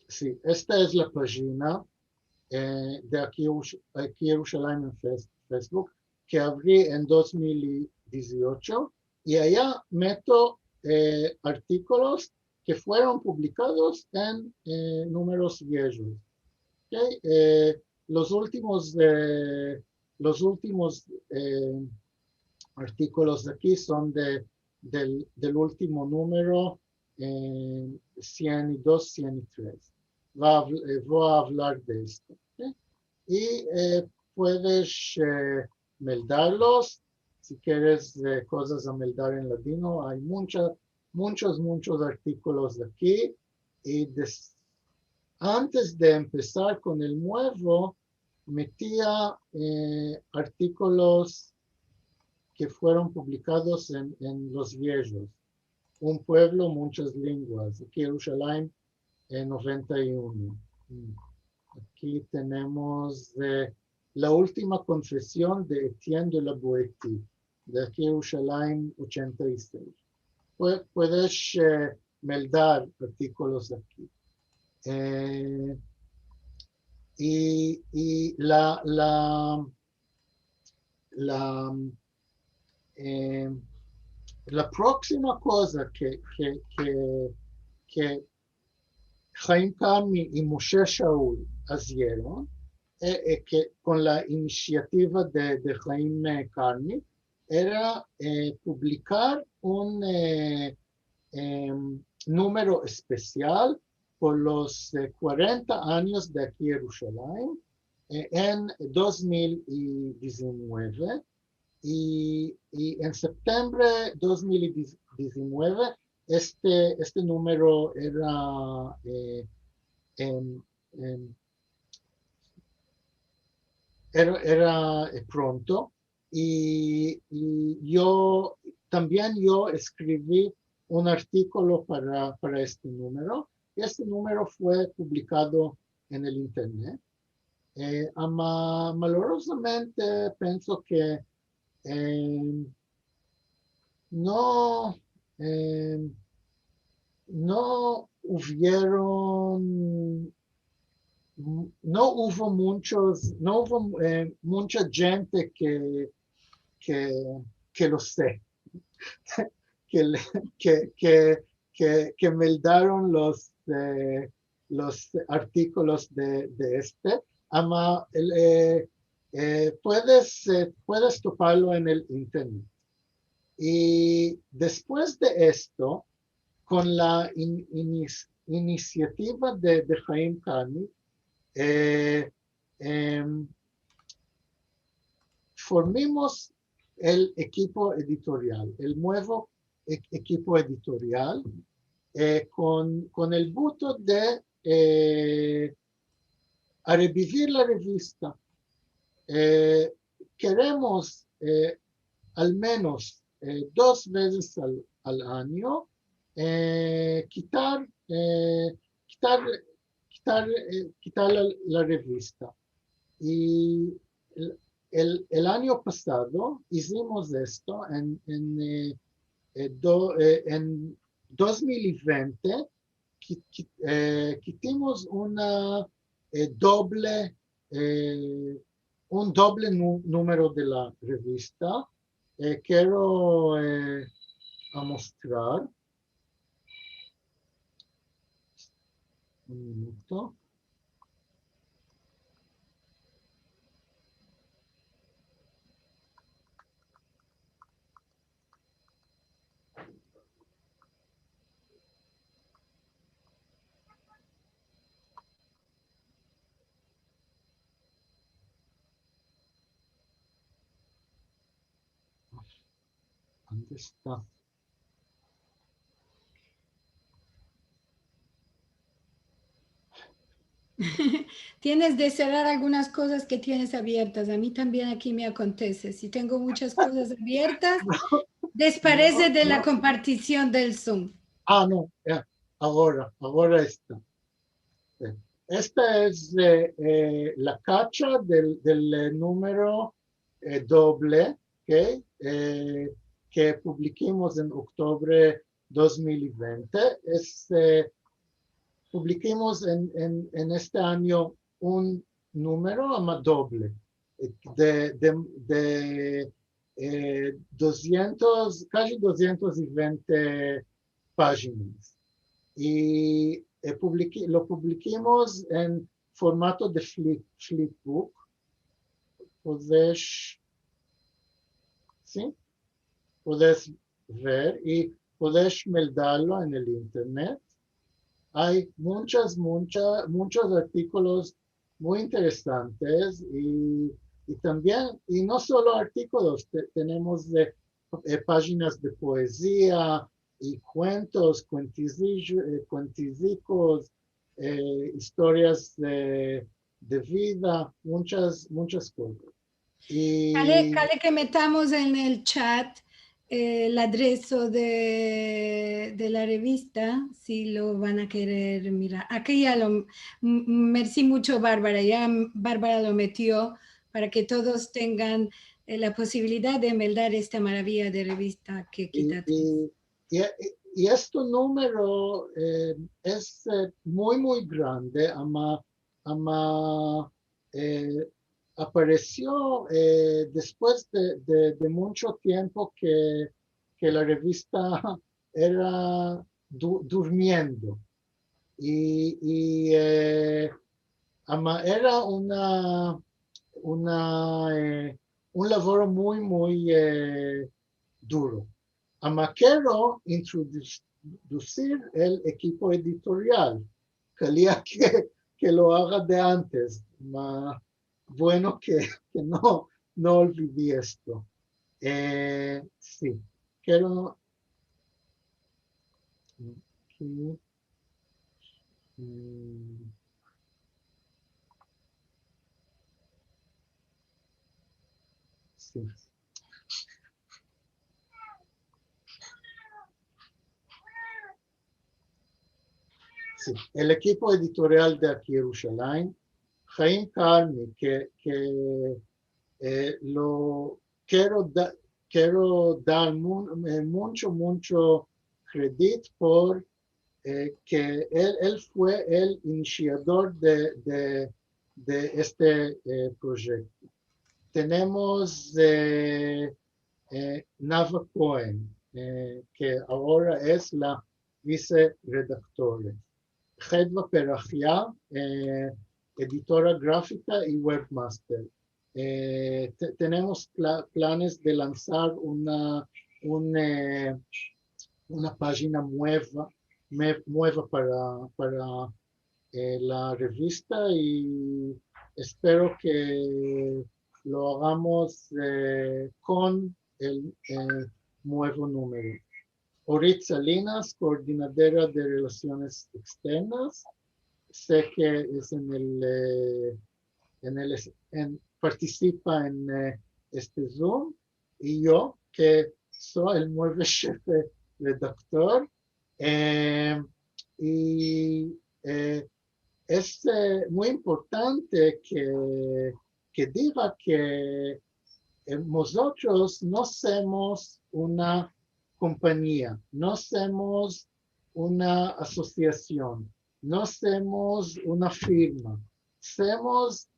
Si, esta es la pajina, eh, de aki Yerush-, aki Yerushalayim en Fes-, Facebook, ke avri en dos mil i diziocho, i aya meto, eh, artikolos ke fueron publikados en, eh, numeros viejos. Okey? Eh, los ultimos, eh, los ultimos, eh, artikolos de aki son de, del, del ultimo numero, eh, sien i dos, sien i tres. Va a hav-, eh, vo a avlar de esto, okey? I, eh, puedes, eh, meldarlos, si keres, eh, kozas a meldar en ladino, ay muncha, munchos, munchos artikolos de aki, i des-, antes de empesar kon el muevo, metia, eh, artikolos ke fueron publikados en, en los viejos. Un puevlo, munchas lenguas. Aki Yerushalayim, eh, noventa i uno. Mm. Aki tenemos, eh, la ultima konfesion de Etienne de la Boétie, de aki Yerushalayim ochenta i sesh. Pue-, puedes, eh, meldar artikolos aki. Eh, I, i la, la, la, eh, la proksima koza ke, ke, ke, ke Haim Karmi i Moshe Shaul azieron, eh, eh, ke kon la inisiativa de, de Haim, eh, Karmi, era, eh, publikar un, eh, em, numero espesial por los, eh, kuarenta anyos de aki Yerushalayim, eh, en dos mil i diezinueve, i, i en septembre dos mil i diezinueve, este, este numero era, eh, em, em, era, era, eh, pronto, i, i yo, tambien yo eskrivi un artikolo para, para este numero, i este numero fue publikado en el internet. Eh, ama, malorozamente, penso ke, eh, no, eh, no uvieron, no uvo munchos, no uvo, eh, muncha djente ke, ke, ke lo se, ke le, ke, ke, ke, ke meldaron los, eh, los artikolos de, de este, ama, el, eh, eh, puedes, eh, puedes toparlo en el internet. I despues de esto, kon la in-, inis-, inisiativa de, de Haim Karmi, eh, em, formimos el ekipo editorial, el muevo e-, ekipo editorial, eh, kon, kon el buto de, eh, a rebivir la revista. Eh, keremos, eh, al menos, eh, dos vezes al, al anyo, eh, kitar, eh, kitar, kitar, eh, kitar la, la revista. I el, el, el anyo pasado izimos esto en, en, eh, eh, do-, eh, en dos mil i vente, ki-, ki-, eh, kitimos una, eh, doble, eh, un doble nu-, numero de la revista. Eh, kero, eh, amostrar. Un minuto. Ande esta? Tienes de serrar algunas kozas ke tienes aviertas. A mi tambien aki me akontese. Si tengo munchas kozas aviertas, desparese de la kompartision del Zoom. A, no, ya. Agora, agora esta. Eh, esta es, eh, eh, la kacha del, del, eh, numero, eh, doble, ok, eh, ke publikimos en oktubre dos mil i vente. Es, eh, publikimos en, en, en este anyo un numero, ama doble, eh, de, de, de, eh, dosyentos, kaji dosyentos i vente pajinas. I, eh, publiki-, lo publikimos en formato de flip, flipbook. Podesh, si? Podesh ver i podesh meldarlo en el internet. Ay munchas, muncha-, munchos artikolos muy interesantes i, i tambien, i no solo artikolos, te-, tenemos de, eh, pajinas de poezia i kuentos, kuentizi-, eh, kuentizikos, eh, istorias de, de vida, munchas, munchas kozas. I kale, kale ke metamos en el chat, eh, el adreso de, de la revista, si lo van a kerer mirar. Aki ya lo, m-, m-, mersi muncho, Barbara. Ya Barbara lo metio para ke todos tengan, eh, la posibilidad de meldar esta maraviya de revista ke i, Kitat i, i, i este numero, eh, es, eh, muy, muy grande, ama ama, eh, aparesio, eh, despues de, de, de muncho tiempo ke, ke la revista era du-, durmiendo. I, i, eh, ama era una, una, eh, un lavoro muy, muy, eh, duro. Ama kero introdusir el ekipo editorial. Kalia ke, ke lo aga de antes. Ma, bueno ke, ke no, no olvidi esto. Eh, si, kero, ki, mm, si. Si, el ekipo editorial de aki Yerushalayim, Haim Karmi, ke, ke, eh, lo kero da-, kero dar mun-, eh, muncho, muncho kredit por, eh, ke el, el fue el inisiador de, de, de este, eh, proyekto. Tenemos, eh, eh, Nava Cohen, eh, ke agora es la viseredaktora. Hedva Perahia, eh, editora grafika i webmaster. Eh, te-, tenemos pla-, planes de lansar una, un, eh, una pajina mueva, me-, mueva para, para, eh, la revista i espero ke lo agamos, eh, kon el, eh, muevo numero. Orit Salinas, koordinadora de relasiones eksternas, se ke es en el, eh, en el es-, en, partisipa en, eh, este Zoom, i yo, ke so el muevo shefe redaktor, eh, i, eh, es, eh, muy importante ke, ke diga ke, eh, mozotros no semos una kompanyia, no semos una asosiasion, no semos una firma, semos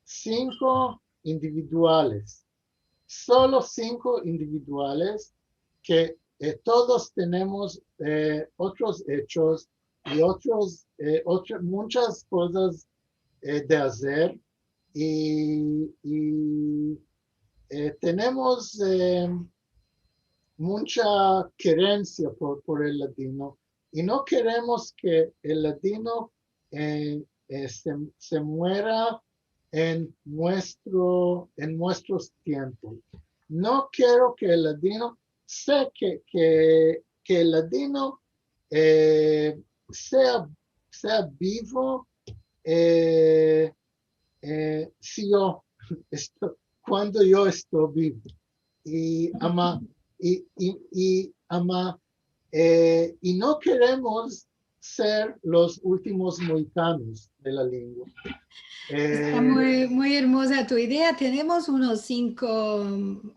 sinko individuales, solo sinko individuales ke, eh, todos tenemos, eh, otros echos i otros, eh, otra, munchas kozas, eh, de azer i, i, eh, tenemos, eh, muncha kerensia por, por el ladino i no keremos ke el ladino, eh, eh, se, se muera en muestro, en muestros tiempos. No kero ke el ladino, se ke, ke, ke el ladino, eh, sea, sea bivo, eh, eh, si yo esto-, kuando yo esto bivo. I ama, i, i, i ama, eh, i no keremos ser los ultimos mohikanos de la lengua. Esta, eh, muy, muy ermoza tu idea. Tenemos unos sinko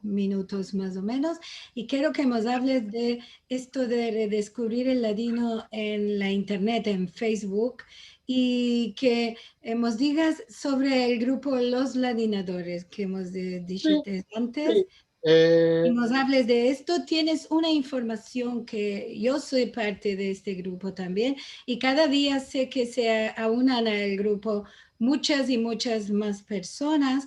minutos mas o menos i kero ke mos ables de esto de redeskuvrir el ladino en la internet, en Facebook, i ke, eh, mos digas sovre el grupo Los Ladinadores ke mos, eh, dishites antes. Si, si. Eh, i mos ables de esto. Tienes una informasion ke yo so parte de este grupo tambien, i kada dia se ke se aunan al grupo munchas i munchas mas personas,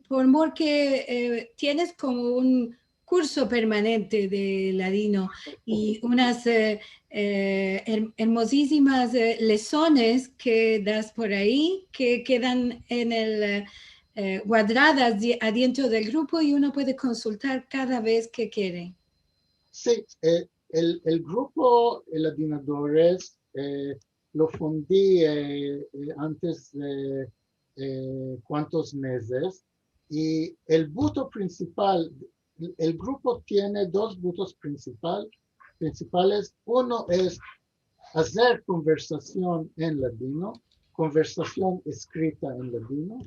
por mor ke, eh, tienes komo un kurso permanente de ladino i unas, eh, eh, er-, ermozisimas, eh, lesones ke das por ayi, ke kedan en el, eh, guardadas di-, adientro del grupo i uno puede konsultar kada vez ke kere. Si, eh, el, el grupo, eh, Ladinadores, eh, lo fundi, eh, eh, antes de, eh, kuantos mezes, i el buto prinsipal, el grupo tiene dos butos prinsipal-, prinsipales. Uno es azer konversasion en ladino, konversasion eskrita en ladino,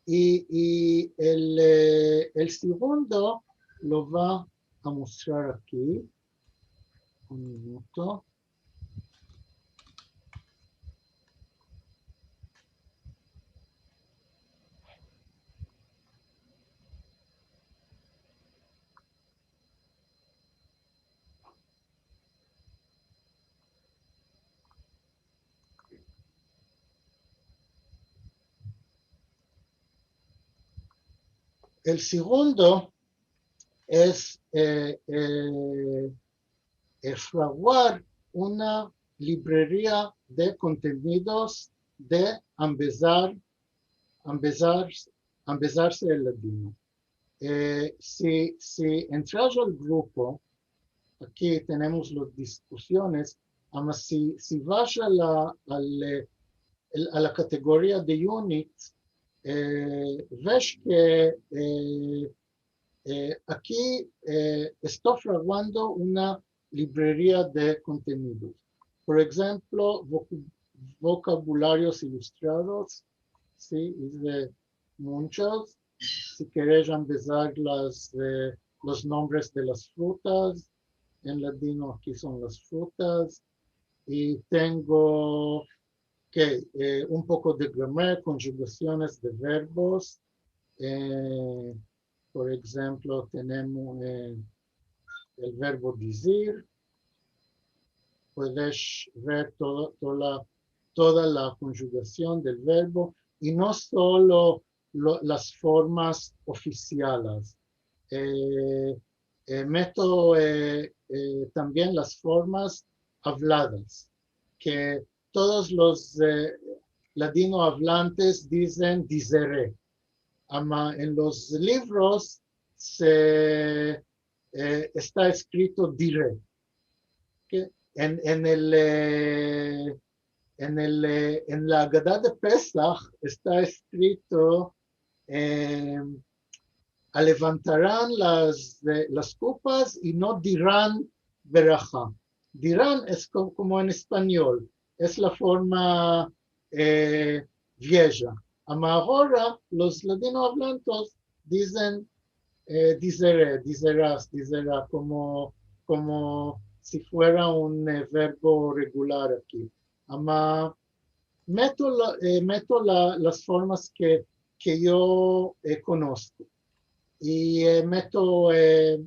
i, i el, eh, el segundo lo va a mostrar aki. Un minuto. El segundo es, e, e, e, fraguar una libreria de kontenidos de ambezar, ambezar, ambezarse el ladino. E, si, si entras al grupo, aki tenemos las diskusiones, ama si, si vas a la, al, e, el, a la kategoria de unit, e, ves ke, e, e, aki, e, esto fraguando una libreria de kontenidos. Por enshemplo, voku-, vokabularios ilustrados, si, ize munchos. Si keres ambezar las, e, los nombres de las frutas, en ladino aki son las frutas. I tengo, ke, e, un poko de gramer, konjugasiones de verbos. E, por enshemplo, tenemos, e, el verbo dizir. Puedes ver todo, toda la, toda la konjugasion del verbo, i no solo lo, las formas ofisiales. E, e, meto, e, e, tambien las formas avladas, ke todos los, e, ladinoavlantes dizen dizere. Ama en los livros se, e, esta eskrito dire. Ke en, en el, e, en el, e, en la Agada de Pesah esta eskrito, e, alevantaran las, e, las kupas i no diran beraha. Diran es ko-, komo en espanyol, es la forma, e, vieja. Ama agora los ladinoavlantes dizen, e, dizere, dizeras, dizera, komo, komo si fuera un, e, verbo regular aki. Ama meto la, e, meto la, las formas ke, ke yo, e, konosko. I, e, meto, e,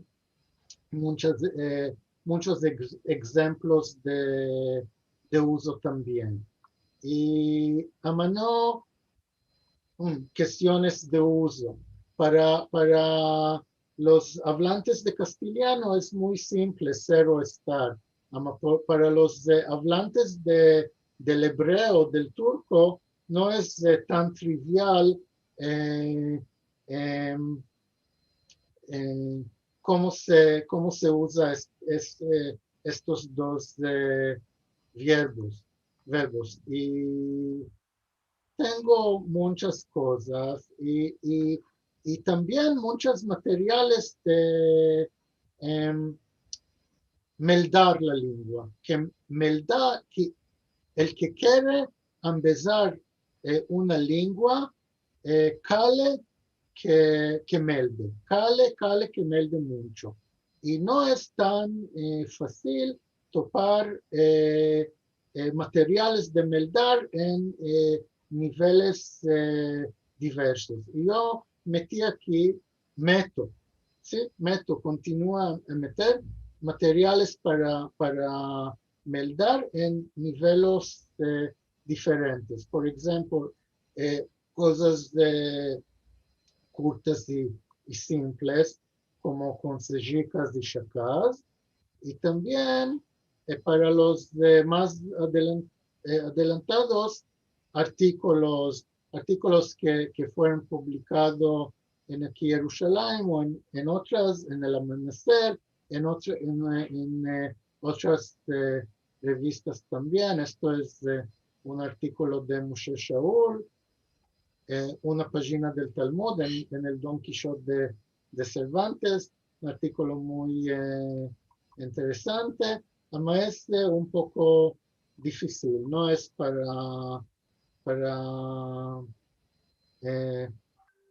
munchas, e, munchos ex-, enshemplos de, de uzo tambien. I ama no, mm, kestiones de uzo. Para, para los avlantes de kastiliano es muy simple ser o estar. Ama po-, para los, e, avlantes de, del ebreo, del turko, no es, e, tan trivial, e, em, em, komo se, komo se uza es-, es-, e, estos dos, e, verbos, verbos. I tengo munchas kozas i, i, i tambien munchas materiales de, em, meldar la lengua, ke melda-, ke el ke kere ambezar, e, una lengua, e, kale ke, ke melde, kale, kale ke melde muncho. I no es tan, e, fasil topar, e, e, materiales de meldar en, e, niveles, e, diversos. I yo meti aki, meto, si, meto, kontinua a meter materiales para, para meldar en niveles, e, diferentes. Por enshemplo, e, kozas de kurtas i, i simples, komo konsejikas i shakas, i tambien, e, para los de mas adelan-, e, adelantados, artikolos, artikolos ke, ke fueron publikados en Aki Yerushalayim o en, en otras, en El Amaneser, en otra, en, en, e, otras, e, revistas tambien. Esto es, e, un artikolo de Moshe Shaul, e, una pajina del Talmud en, en el Don Kishot de, de Servantes, un artikolo muy, e, interesante. Ama es, e, un poko difisil, no es para, para, e,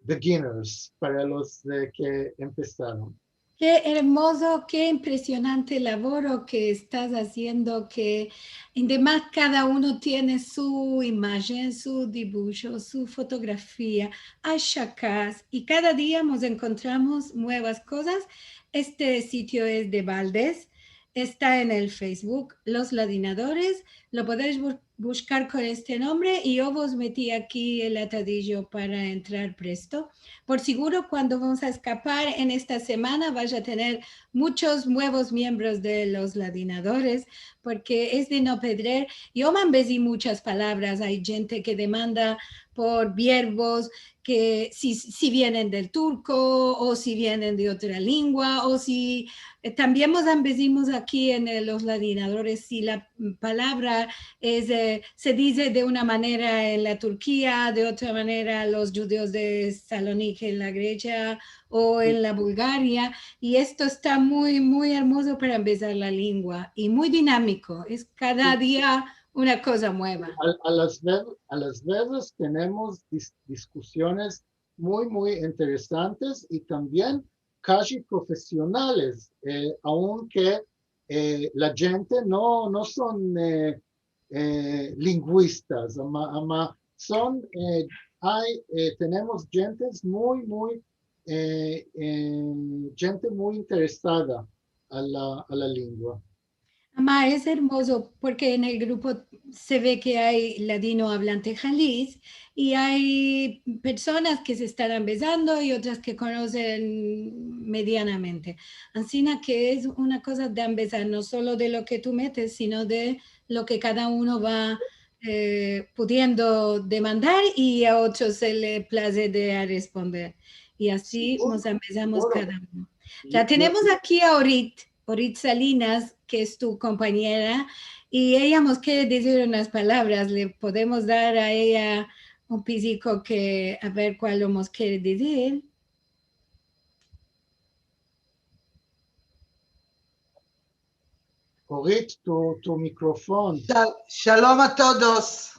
beginners, para los, e, ke empesaron. Ke ermozo, ke impresionante lavoro ke estas aziendo, ke ademas kada uno tiene su imajen, su dibusho, su fotografia, ashakas, i kada dia mos enkontramos muevas kozas. Este sitio es de Valdez, esta en el Facebook, Los Ladinadores, lo podesh bur-, bushkar kon este nombre i yo vos meti aki el atadijo para entrar presto. Por siguro, kuando vamos a eskapar en esta semana, vaya a tener muchos muevos miembros de los ladinadores, porke es de no pedrer. Yo me ambezi muchas palavras. Ay djente ke demanda por vierbos ke si, si vienen del turko o si vienen de otra lengua o si, eh, tambien mos ambezimos aki en, eh, los ladinadores, si la palavra es, eh, se dize de una manera en la Turkia, de otra manera los djudios de Saloniki en la Gresia o en la Bulgaria, i esto esta muy, muy ermozo para ambezar la lengua i muy dinamiko. Es kada dia una koza mueva. A, a las ve-, a las vezes tenemos dis-, diskusiones muy, muy interesantes i tambien kaji profesionales, eh, aunke, eh, la djente no, no son, eh, eh, linguistas, ama, ama son, eh, ay, eh, tenemos djentes muy, muy, eh, eh, djente muy interesada a la, a la lengua. Ama, es ermozo porke en el grupo se ve ke ay ladino avlante halis i ay personas ke se estan ambezando i otras ke konosen medianamente. Ansina ke es una koza de ambezar, no solo de lo ke tu metes, sino de lo ke kada uno va, eh, pudiendo demandar i a otros se le plaze de a responder. I ansi mos ambezamos kada uno. La tenemos aki a Orit, Orit Salinas, ke es tu kompanyera, i eya mos kere dizir unas palavras. Le podemos dar a eya un piziko ke, a ver kual mos kere dizir. Orit, tu, tu mikrofon. Shal-, shalom a todos.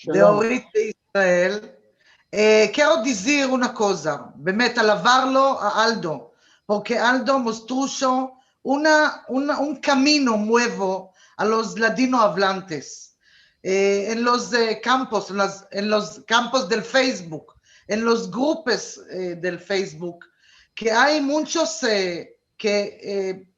De Orit de Israel. Eh, kero dizir una koza, bemet alavarlo a Aldo, porke Aldo mostrusho una, una, un kamino muevo a los ladino avlantes, eh, en los, eh, kampos, en las, en los kampos del Facebook, en los grupos, eh, del Facebook, ke ay munchos, eh, ke, eh,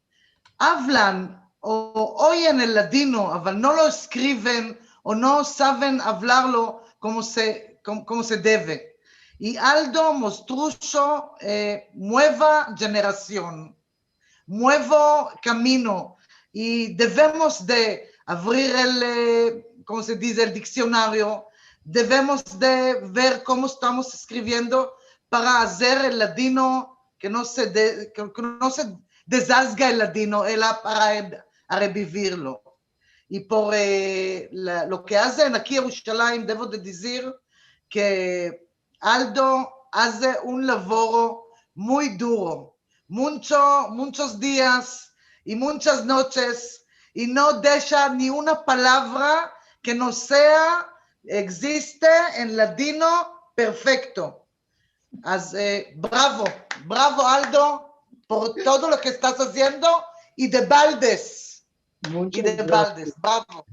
avlan o oyen el ladino, aval no lo eskriven o no saven avlarlo komo se, kom-, komo se deve. I Aldo mostrusho, eh, mueva djenerasion, muevo kamino, i devemos de avrir el, eh, komo se dize, el diksionario, devemos de ver komo estamos eskriviendo para azer el ladino ke no se de-, ke, ke no se dezazga el ladino, ela para a rebivirlo. I por, eh, la, lo ke aze en Aki Yerushalayim, devo de dizir ke Aldo aze un lavoro muy duro, muncho, munchos dias i munchas noches, i no desha ni una palavra ke no sea, egziste en ladino perfekto. As, eh, bravo, bravo, Aldo, por todo lo ke estas aziendo, i de baldes. Munchas grasias. I de baldes, bravo.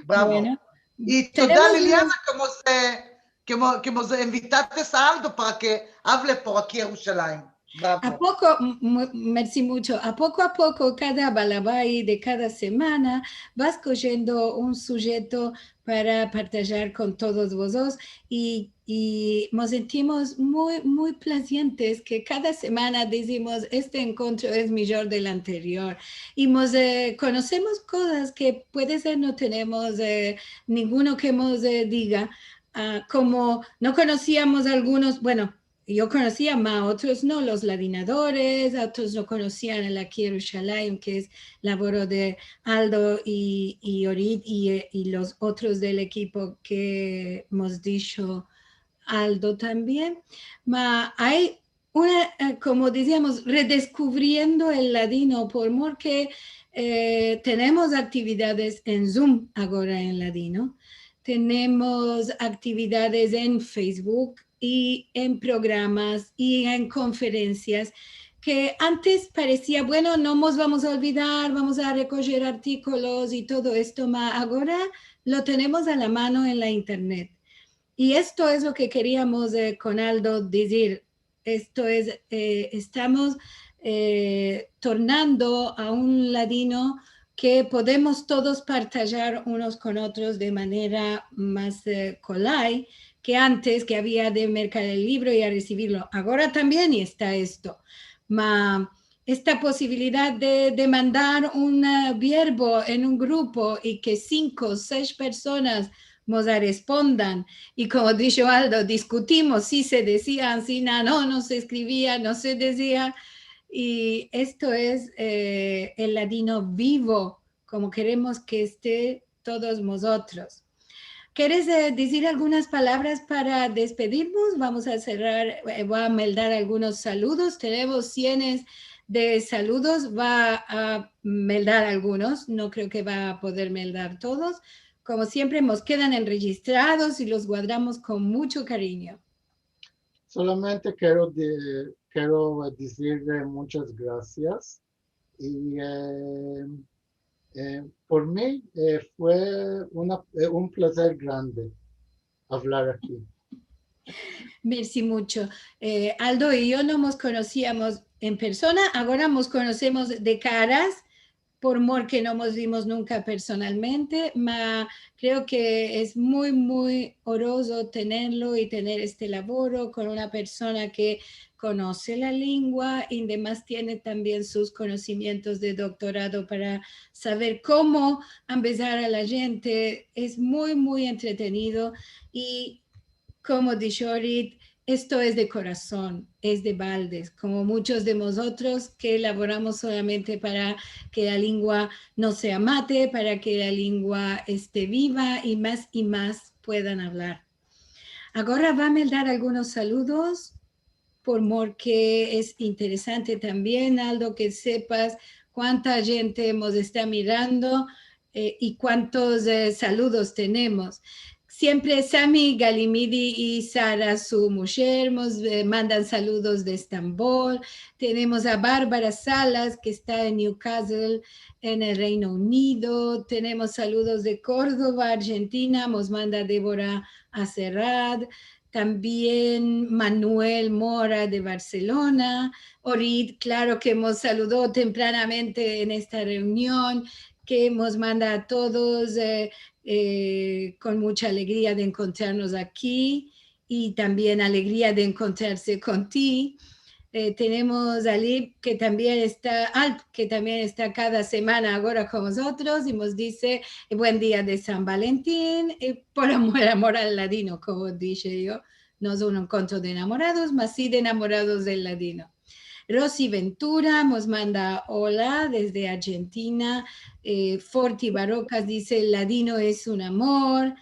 Bravo. Bueno, i toda, tenemos Liliana, unos ke mos, eh, ke mo-, ke mos invitates a Aldo para ke avle por Aki Yerushalayim. Bravo. A poko, m-, m-, mersi muncho. A poko a poko, kada balabai de kada semana va eskojiendo un sujeto para partajar kon todos vozos i, i mos sentimos muy, muy plazientes ke kada semana dizimos, "Este enkontro es mijor del anterior." I mos, eh, konosemos kozas ke puede ser no tenemos, eh, ninguno ke mos, eh, diga, ah, komo no konosiamos algunos, bueno, yo konosia, ma otros no, los ladinadores, otros no konosian el Aki Yerushalayim, ke es lavoro de Aldo i, i Orit i, eh, i los otros del ekipo ke mos disho Aldo tambien. Ma ay una, eh, komo diziamos, redeskuvriendo el ladino, por mor ke, eh, tenemos aktividades en Zoom agora en ladino. Tenemos aktividades en Facebook i en programas i en konferensias ke antes paresia, bueno, no mos vamos a olvidar, vamos a rekojer artikolos i todo esto, ma agora lo tenemos a la mano en la internet. I esto es lo ke keriamos, eh, kon Aldo dizir. Esto es, eh, estamos, eh, tornando a un ladino ke podemos todos partajar unos kon otros de manera mas, e, kolay ke antes, ke avia de merkar el livro i a resivivlo. Agora tambien esta esto. Ma esta posibilidad de demandar un, e, verbo en un grupo i ke sinko o sesh personas mos arespondan, i komo disho Aldo, diskutimos si se dezia ansi, no, no se eskrivia, no se dezia, i esto es, e, el ladino vivo, komo keremos ke este todos mozotros. Keres, e, dizir algunas palavras para despedirmos? Vamos a serrar, e, vo a meldar algunos saludos. Tenemos sienes de saludos. Va a meldar algunos. No kreo ke va a poder meldar todos. Komo siempre, mos kedan enrejistrados i los guadramos kon muncho karinyo. Solamente kero di-, kero dizir, e, munchas grasias. I, e, e, por mi, e, fue una, e, un plazer grande avlar aki. Mersi muncho. E, Aldo i yo no mos konosiamos en persona, agora mos konosemos de karas, por mor ke no mos vimos nunka personalmente, ma kreo ke es muy, muy orozo tenerlo i tener este lavoro kon una persona ke konose la lengua i demas tiene tambien sus konosimientos de doktorado para saver komo ambezar a la djente. Es muy, muy entretenido i, komo disho Orit, esto es de korason, es de baldes, komo munchos de mozotros ke lavoramos solamente para ke la lengua no se amate, para ke la lengua este viva i mas i mas puedan avlar. Agora va a meldar algunos saludos, por mor ke es interesante tambien, Aldo, ke sepas kuanta djente mos esta mirando, e, i kuantos, e, saludos tenemos. Siempre Sami Galimidi i Sara, su musher, mos, e, mandan saludos de Estambol. Tenemos a Barbara Salas, ke esta en Newcastle, en el Reino Unido. Tenemos saludos de Kordoba, Arjentina, mos manda Debora Aserrad. Tambien Manuel Mora de Barselona. Orit, klaro ke mos saludo tempranamente en esta reunion, ke mos manda a todos, e, e, kon muncha alegria de enkontrarmos aki i tambien alegria de enkontrarse kon ti. E, tenemos a Alp, ke tambien esta, Alp, ke tambien esta kada semana agora kon mozotros i mos dize, e, buen dia de San Valentin, e, por amor, amor al ladino, komo dishe yo. No es un enkontro de enamorados, ma si de enamorados del ladino. Rosy Ventura mos manda ola desde Arjentina. E, Forti Barokas dize, el ladino es un amor.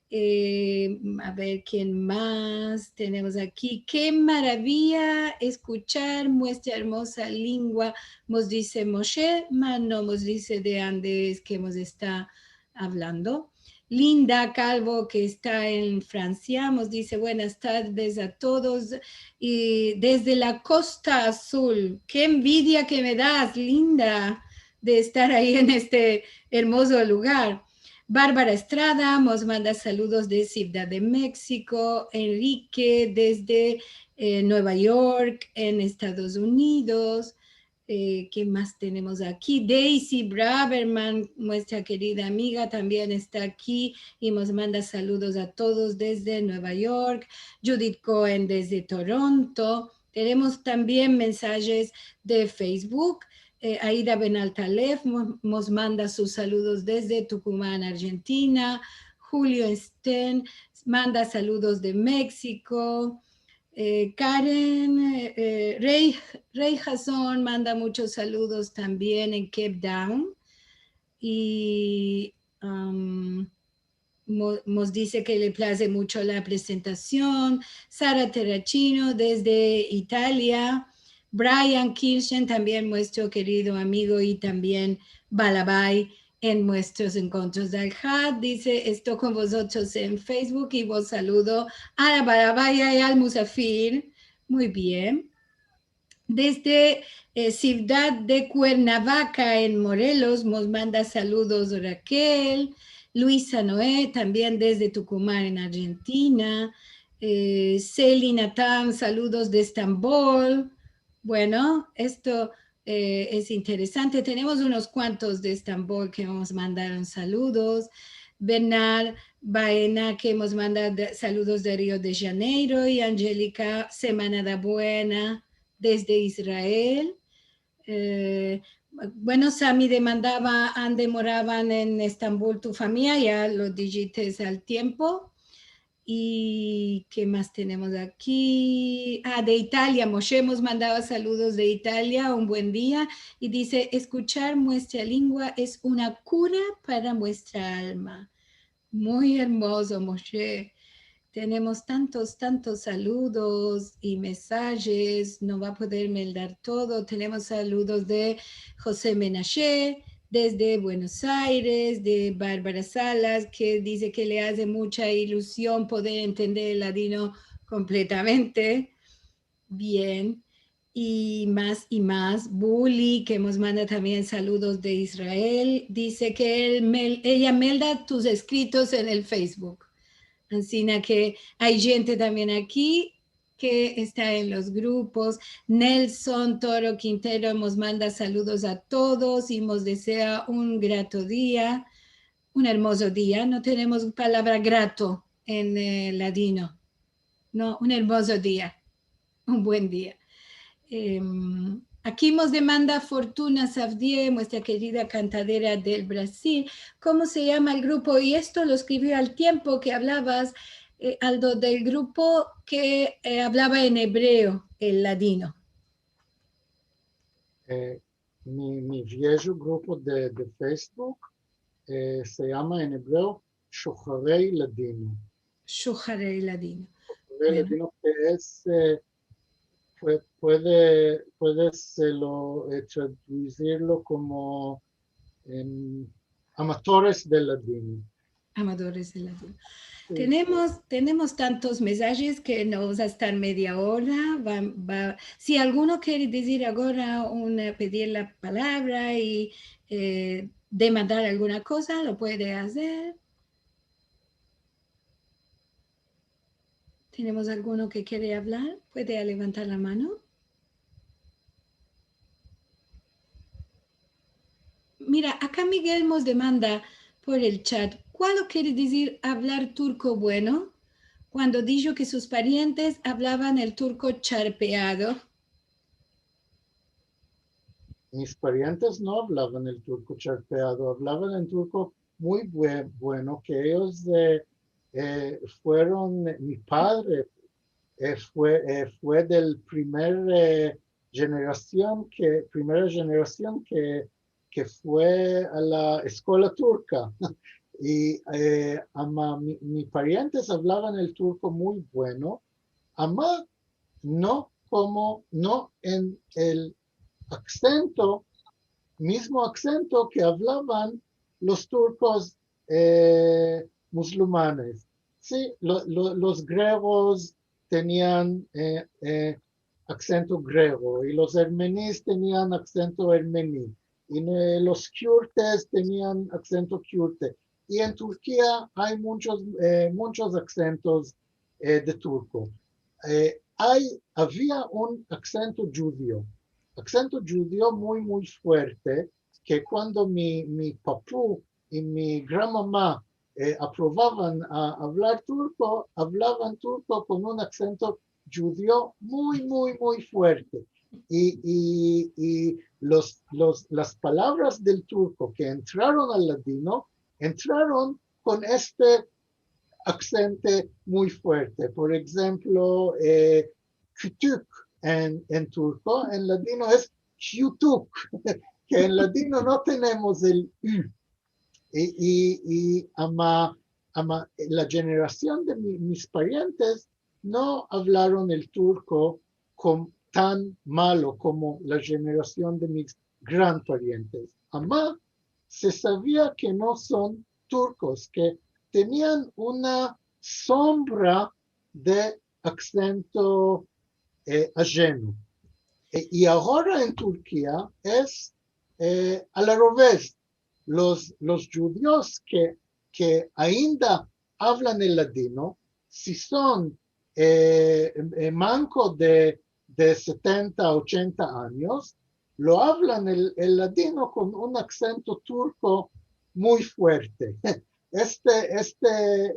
E, a ver, ken mas tenemos aki? Ke maraviya eskuchar muestra ermoza lengua, mos dize Moshe, ma no mos dize de ande es ke mos esta avlando. Linda Calvo, ke esta en Fransia, mos dize, buenas tardes a todos, i desde la Kosta Azul. Ke envidia ke me das, Linda, de estar ai en este ermozo lugar. Barbara Estrada mos manda saludos de Sivdad de Meksiko. Enrique, desde, e, Nueva York, en Estados Unidos. E, ke mas tenemos aki? Daisy Braverman, muestra kerida amiga, tambien esta aki i mos manda saludos a todos desde Nueva York. Judith Cohen desde Toronto. Tenemos tambien mensajes de Facebook. E, Aida Benaltalef mo-, mos manda sus saludos desde Tucumán, Argentina. Julio Sten manda saludos de Meksiko. E, Karen, e, Rey, Rey Hazón manda munchos saludos tambien en Cape Town. I, am, mo-, mos dize ke le plaze muncho la prezentasion. Sara Terracino desde Italia. Brian Kirchen, tambien muestro kerido amigo i tambien balabay en muestros enkontros de Alhad, dize, esto kon vozotros en Facebook i vos saludo a la balabaya i al musafir. Muy bien. Desde, e, Sivdad de Cuernavaca, en Morelos, mos manda saludos Raquel. Luisa Noé, tambien desde Tucumán, en Argentina. E, Selina Tam, saludos de Estambol. Bueno, esto, Eh, es interesante. Tenemos unos kuantos de Estambol ke mos mandaron saludos. Bernard Baena, ke mos manda de, saludos de Rio de Janeiro. I Angelica, semana da buena, desde Israel. Eh, bueno, Sami demandava, ande moravan en Estambol tu famiya? Ya lo dijites al tiempo. I ke mas tenemos aki? Ah, de Italia. Moshe mos mandava saludos de Italia. Un buen dia. I dize: "Eskuchar muestra lengua es una kura para muestra alma". Muy ermozo, Moshe. Tenemos tantos, tantos saludos i mesajes. No va a poder meldar todo. Tenemos saludos de Jose Menashe, desde Buenos Aires, de Barbara Salas, ke dize ke le aze mucha iluzion poder entender el ladino kompletamente. Bien. I mas i mas. Buli, ke mos manda tambien saludos de Israel, dize ke el mel-, eya melda tus eskritos en el Facebook. Ansina ke ay djente tambien aki ke esta en los grupos. Nelson Toro Quintero mos manda saludos a todos i mos desea un grato dia, un ermozo dia. No tenemos palavra grato en, eh, ladino. No, un ermozo dia, un buen dia. Em, aki mos demanda Fortuna Savdie, muestra kerida kantadera del Brazil, komo se yama el grupo? I esto lo eskrivio al tiempo ke avlavas, eh, Aldo, del grupo ke, eh, avlava en ebreo el ladino. Eh, mi, mi viejo grupo de, de Facebook, eh, se yama en ebreo Shoharei Ladino. Shoharei Ladino. Shoharei Ladino, ke es, eh, pue-, puede, puedes, eh, lo, eh, tradusirlo komo, em, amadores del ladino. Amadores del ladino. Si. Tenemos, tenemos tantos mesajes ke no vamos a estar media ora. Va, va, si alguno kere dizir agora una, pedir la palavra i, eh, demandar alguna koza, lo puede azer. Tenemos alguno ke kere avlar? Puede levantar la mano. Mira, aka Miguel mos demanda por el chat, kualo kere dizir avlar turko bueno? Kuando disho ke sus parientes avlavan el turko charpeado. Mis parientes no avlavan el turko charpeado, avlavan el turko muy bue-, bueno, ke eyos, eh, eh, fueron, mi padre, eh, fue, eh, fue del primer, eh, jenerasion ke, primera jenerasion ke, ke fue a la eskola turka. I, eh, ama, mi, mi parientes avlavan el turko muy bueno, ama no komo, no en el aksento, mizmo aksento ke avlavan los turkos, eh, musulmanes. Si, lo, lo, los gregos tenian, eh, eh, aksento grego, i los ermenis tenian aksento ermeni, i, eh, los kiurtes tenian aksento kiurte. I en Turkia ay munchos, eh, munchos aksentos, eh, de turko. Eh, ay, avia un aksento djudio. Aksento djudio muy, muy fuerte, ke kuando mi, mi papu i mi granmama, eh, aprovavan a avlar turko, avlavan turko kon un aksento djudio muy, muy, muy fuerte. I, i, i los, los, las palavras del turko ke entraron al ladino, entraron kon este aksento muy fuerte. Por enshemplo, eh, kütük en, en turko, en ladino es kütük, ke en ladino no tenemos el ü. I, i, i ama, ama la jenerasion de mi, mis parientes no avlaron el turko kom-, tan malo komo la jenerasion de mis gran parientes. Ama se savia ke no son turkos, ke tenian una sombra de aksento, eh, ajeno. Eh, i agora en Turkia es, eh, al roves. Los, los djudios ke, ke ainda avlan el ladino, si son, eh, eh, manko de, de setenta, ochenta anyos, lo avlan el, el ladino kon un aksento turko muy fuerte. Este, este,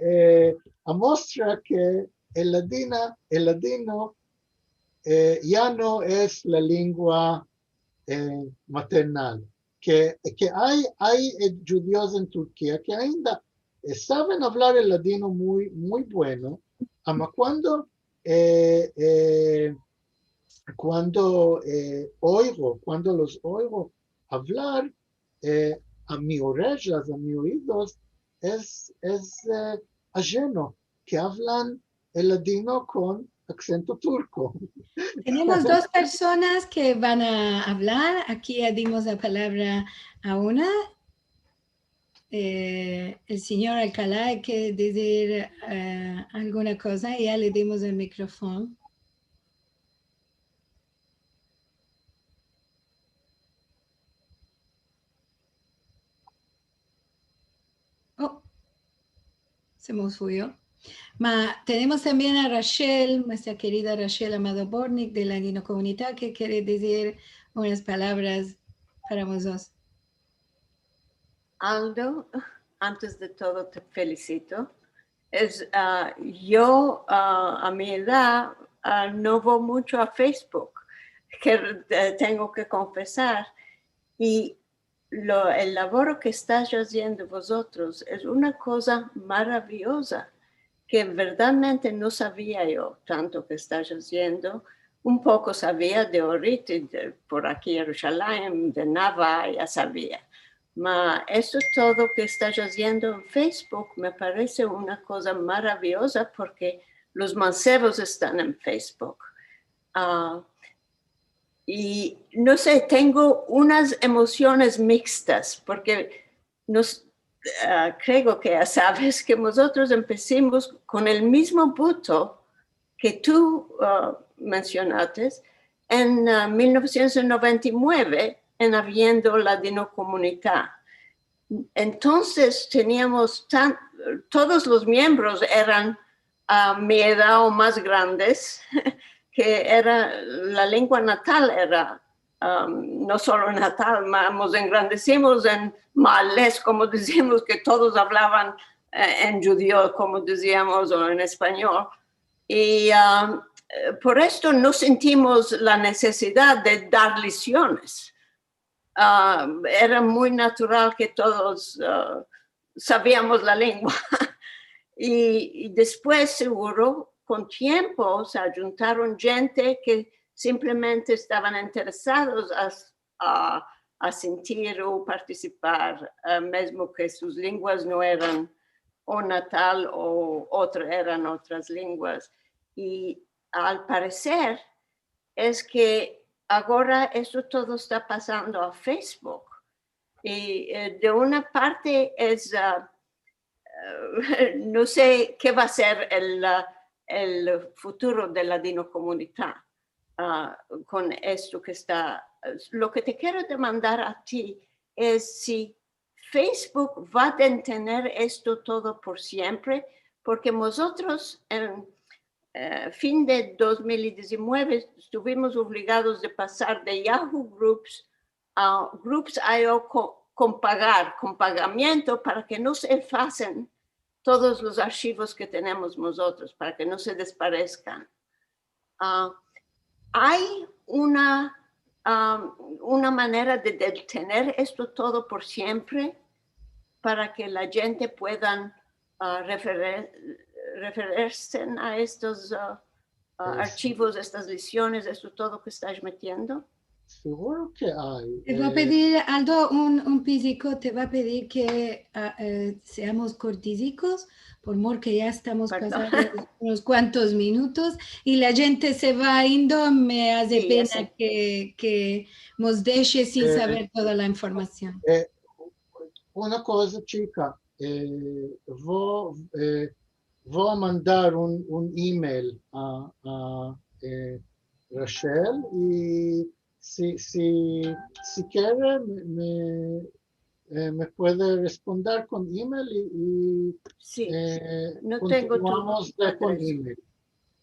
eh, amostra ke el ladina, el ladino, eh, ya no es la lengua, eh, maternal. Ke, ke ay, ay, eh, djudios en Turkia ke ainda, eh, saven avlar el ladino muy, muy bueno, ama kuando, eh, eh, kuando, eh, oigo, kuando los oigo avlar, eh, a mi orejas, a mi oidos, es, es, eh, ajeno ke avlan el ladino kon aksento turko. Tenemos dos personas ke van a avlar. Aki ya dimos la palavra a una. Eh, el sinyor Alcala kere dizir, eh, alguna koza, ya le dimos el mikrofon. Oh, se mos fuyo. Ma, tenemos tambien a Rachel, muestra kerida Rachel Amado Bortnick de Ladinokomunita, ke kere dizir unas palavras para mozotros. Aldo, antes de todo te felisito. Es, ah, yo, ah, a mi edad, ah, no vo muncho a Facebook, ke, eh, tengo ke konfesar. I lo, el lavoro ke estais aziendo vozotros es una koza maraviyoza ke verdadmente no savia yo tanto ke estais aziendo. Un poko savia de Orit, de, por aki Yerushalayim, de Nava, ya savia. Ma esto todo ke estais aziendo en Facebook me parese una koza maraviyoza porke los mansevos estan en Facebook. Ah, i no se, tengo unas emosiones mikstas, porke nos, ah, kreo ke ya saves ke mozotros empesimos kon el mizmo buto ke tu, ah, mensionates en, ah, mil novesientos noventa i mueve en aviendo Ladinokomunita. Entonses teniamos tan, todos los miembros eran a mi edad o mas grandes, ke era, la lengua natal era, am, no solo natal, ma, mos engrandesimos en Ma'ales, komo dizimos, ke todos avlavan, eh, en djudio, komo diziamos, o en espanyol. I, am, eh, por esto no sentimos la nesesidad de dar lesiones. Ah, era muy natural ke todos, ah, saviamos la lengua. I, i despues, seguro, kon tiempo, se ajuntaron djente ke simplemente estavan interesados a, a, a sentir o partisipar, ah, mezmo ke sus lenguas no eran o natal o otra, eran otras lenguas. I al pareser, es ke agora esto todo esta pasando a Facebook. I, eh, de una parte es, ah, eh, no se ke va a ser el, ah, el futuro de Ladinokomunita, ah, kon esto ke esta. Lo ke te kero demandar a ti es si Facebook va a detener esto todo por siempre, porke mozotros en, eh, fin de dos mil i diezinueve estivimos ovligados de pasar de Yahoo Groups a Groups i o ko-, kon pagar, kon pagamiento para ke no se efasen todos los arshivos ke tenemos mozotros, para ke no se despareskan. Ah, ay una, ah, una manera de detener esto todo por siempre para ke la djente puedan, ah, refere-, referirse a estos, ah, ah, arshivos, estas lesiones, esto todo ke estais metiendo? Seguro ke ay. Te vo a pedir, Aldo, un, un piziko, te vo a pedir ke, ah, eh, seamos kortizikos, por mor ke ya estamos pasando unos kuantos minutos i la djente se va indo, me aze pena ke, ke mos deshe sin saver toda la informasion. Eh, una koza, chika, eh, vo, eh, vo a mandar un, un email a, a, eh, Rachel i si, si, si kere me, me, eh, me puede responder kon email i, i, eh, kontinuamos ya kon email.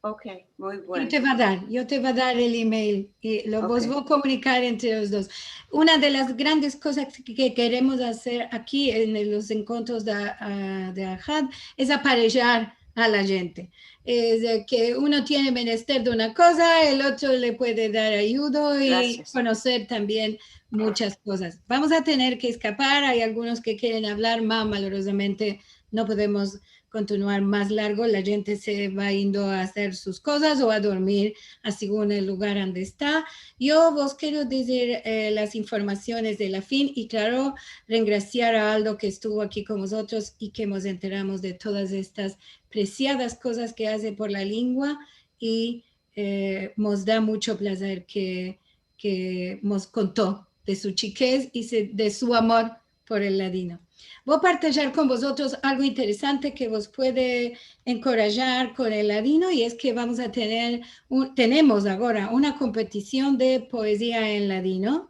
Ok, muy Yo bueno. te va a dar, yo te va a dar el email i lo vos Ok. vo a komunikar entre los dos. Una de las grandes kozas ke keremos azer aki en los enkontros de, ah, de Alhad es aparejar a la djente. Es, eh, ke uno tiene menester de una koza, el otro le puede dar ayudo i Gracias. konoser tambien muchas kozas. Vamos a tener ke eskapar, ay algunos ke keren avlar, ma malorozamente no podemos kontinuar mas largo, la djente se va indo a azer sus kozas o a dormir, a segun el lugar ande esta. Yo vos kero dizir, eh, las informasiones de la fin i, klaro, rengrasiar a Aldo ke estuvo aki kon vozotros i ke mos enteramos de todas estas presiadas kozas ke aze por la lengua i, eh, mos da muncho plazer ke, ke mos konto de su chikez i se, de su amor por el ladino. Vo a partajar kon vozotros algo interesante ke vos puede enkorajar kon el ladino i es ke vamos a tener un, tenemos agora una kompetision de poezia en ladino.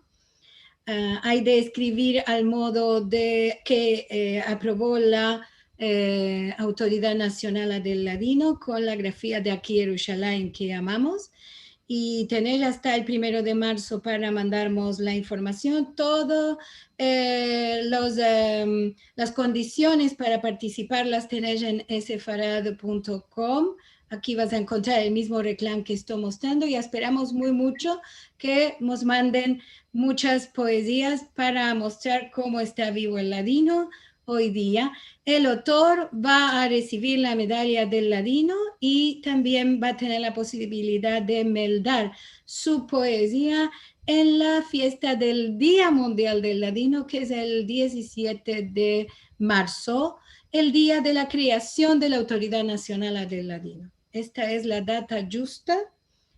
Ah, ay de eskrivir al modo de ke, eh, aprovo la, eh, Autoridad Nasional del Ladino kon la grafia de Aki Yerushalayim ke amamos. I tenesh asta el primero de marso para mandarmos la informasion. Todo, eh, los, em, las kondisiones para partisipar las tenesh en sefarad punto com. Aki vas a enkontrar el mizmo reklam ke esto mostrando i esperamos muy muncho ke mos manden munchas poezias para mostrar komo esta vivo el ladino oy dia. El autor va a resivir la medaya del ladino i tambien va a tener la posibilidad de meldar su poezia en la fiesta del Dia Mundial del Ladino, ke es el diezisiete de marso, el dia de la kreasion de la Autoridad Nasional del Ladino. Esta es la data djusta.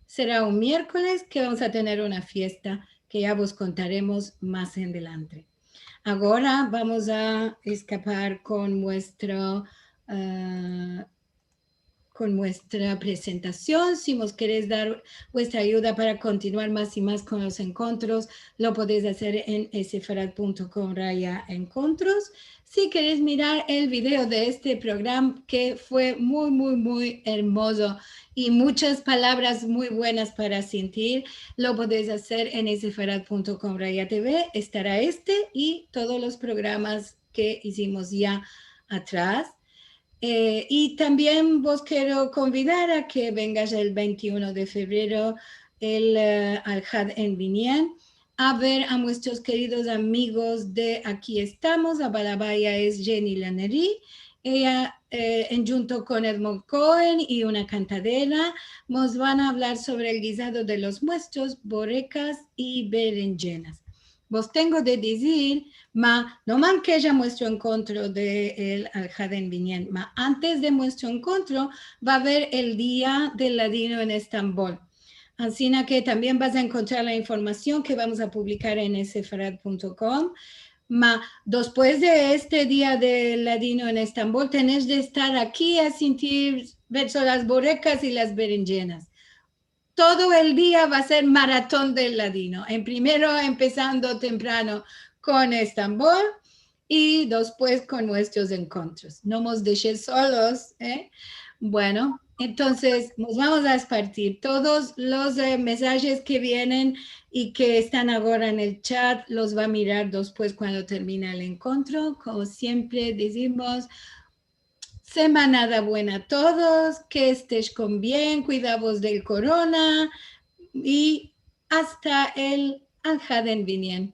Sera un mierkoles ke vamos a tener una fiesta ke ya vos kontaremos mas adelante. Agora vamos a eskapar kon muestro, ah, kon muestra presentasion. Si vos keresh dar vuestra ayuda para kontinuar mas i mas kon los enkontros, lo podesh azer en sefarad punto com raya enkontros. Si keresh mirar el video de este programa, ke fue muy, muy, muy ermozo i munchas palavras muy buenas para sintir, lo podesh azer en sefarad punto com raya T V. Estara este i todos los programas ke izimos ya atras. Eh, i tambien vos kero konvidar a ke vengash el vente i uno de fevrero el, eh, al Had en Binyan a ver a muestros keridos amigos de Aki Estamos. La balabaya es Jenny Laneri. Eya, eh, endjunto kon Edmond Cohen i una kantadera, mos van a avlar sovre el gizado de los muestros, borekas i berenjenas. Vos tengo de dizir, ma, no mankesh a muestro enkontro de el Alhad en Binyan, ma antes de muestro enkontro va a aver el Dia del Ladino en Estambol. Ansina ke tambien vas a enkontrar la informasion ke vamos a publikar en sefarad punto com. Ma, despues de este Dia del Ladino en Estambol, tenesh de estar aki a sintir, ver so las borekas i las berenjenas. Todo el dia va a ser maraton del ladino. En primero, empesando temprano kon Estambol i despues kon muestros enkontros. No mos deshesh solos, eh? Bueno, entonses, mos vamos a espartir. Todos los, eh, mensajes ke vienen i ke estan agora en el chat, los va a mirar despues kuando termina el enkontro. Komo siempre dizimos, semanada buena a todos, ke estesh kon bien, kuidavos del korona i asta el Alhad en Binyan.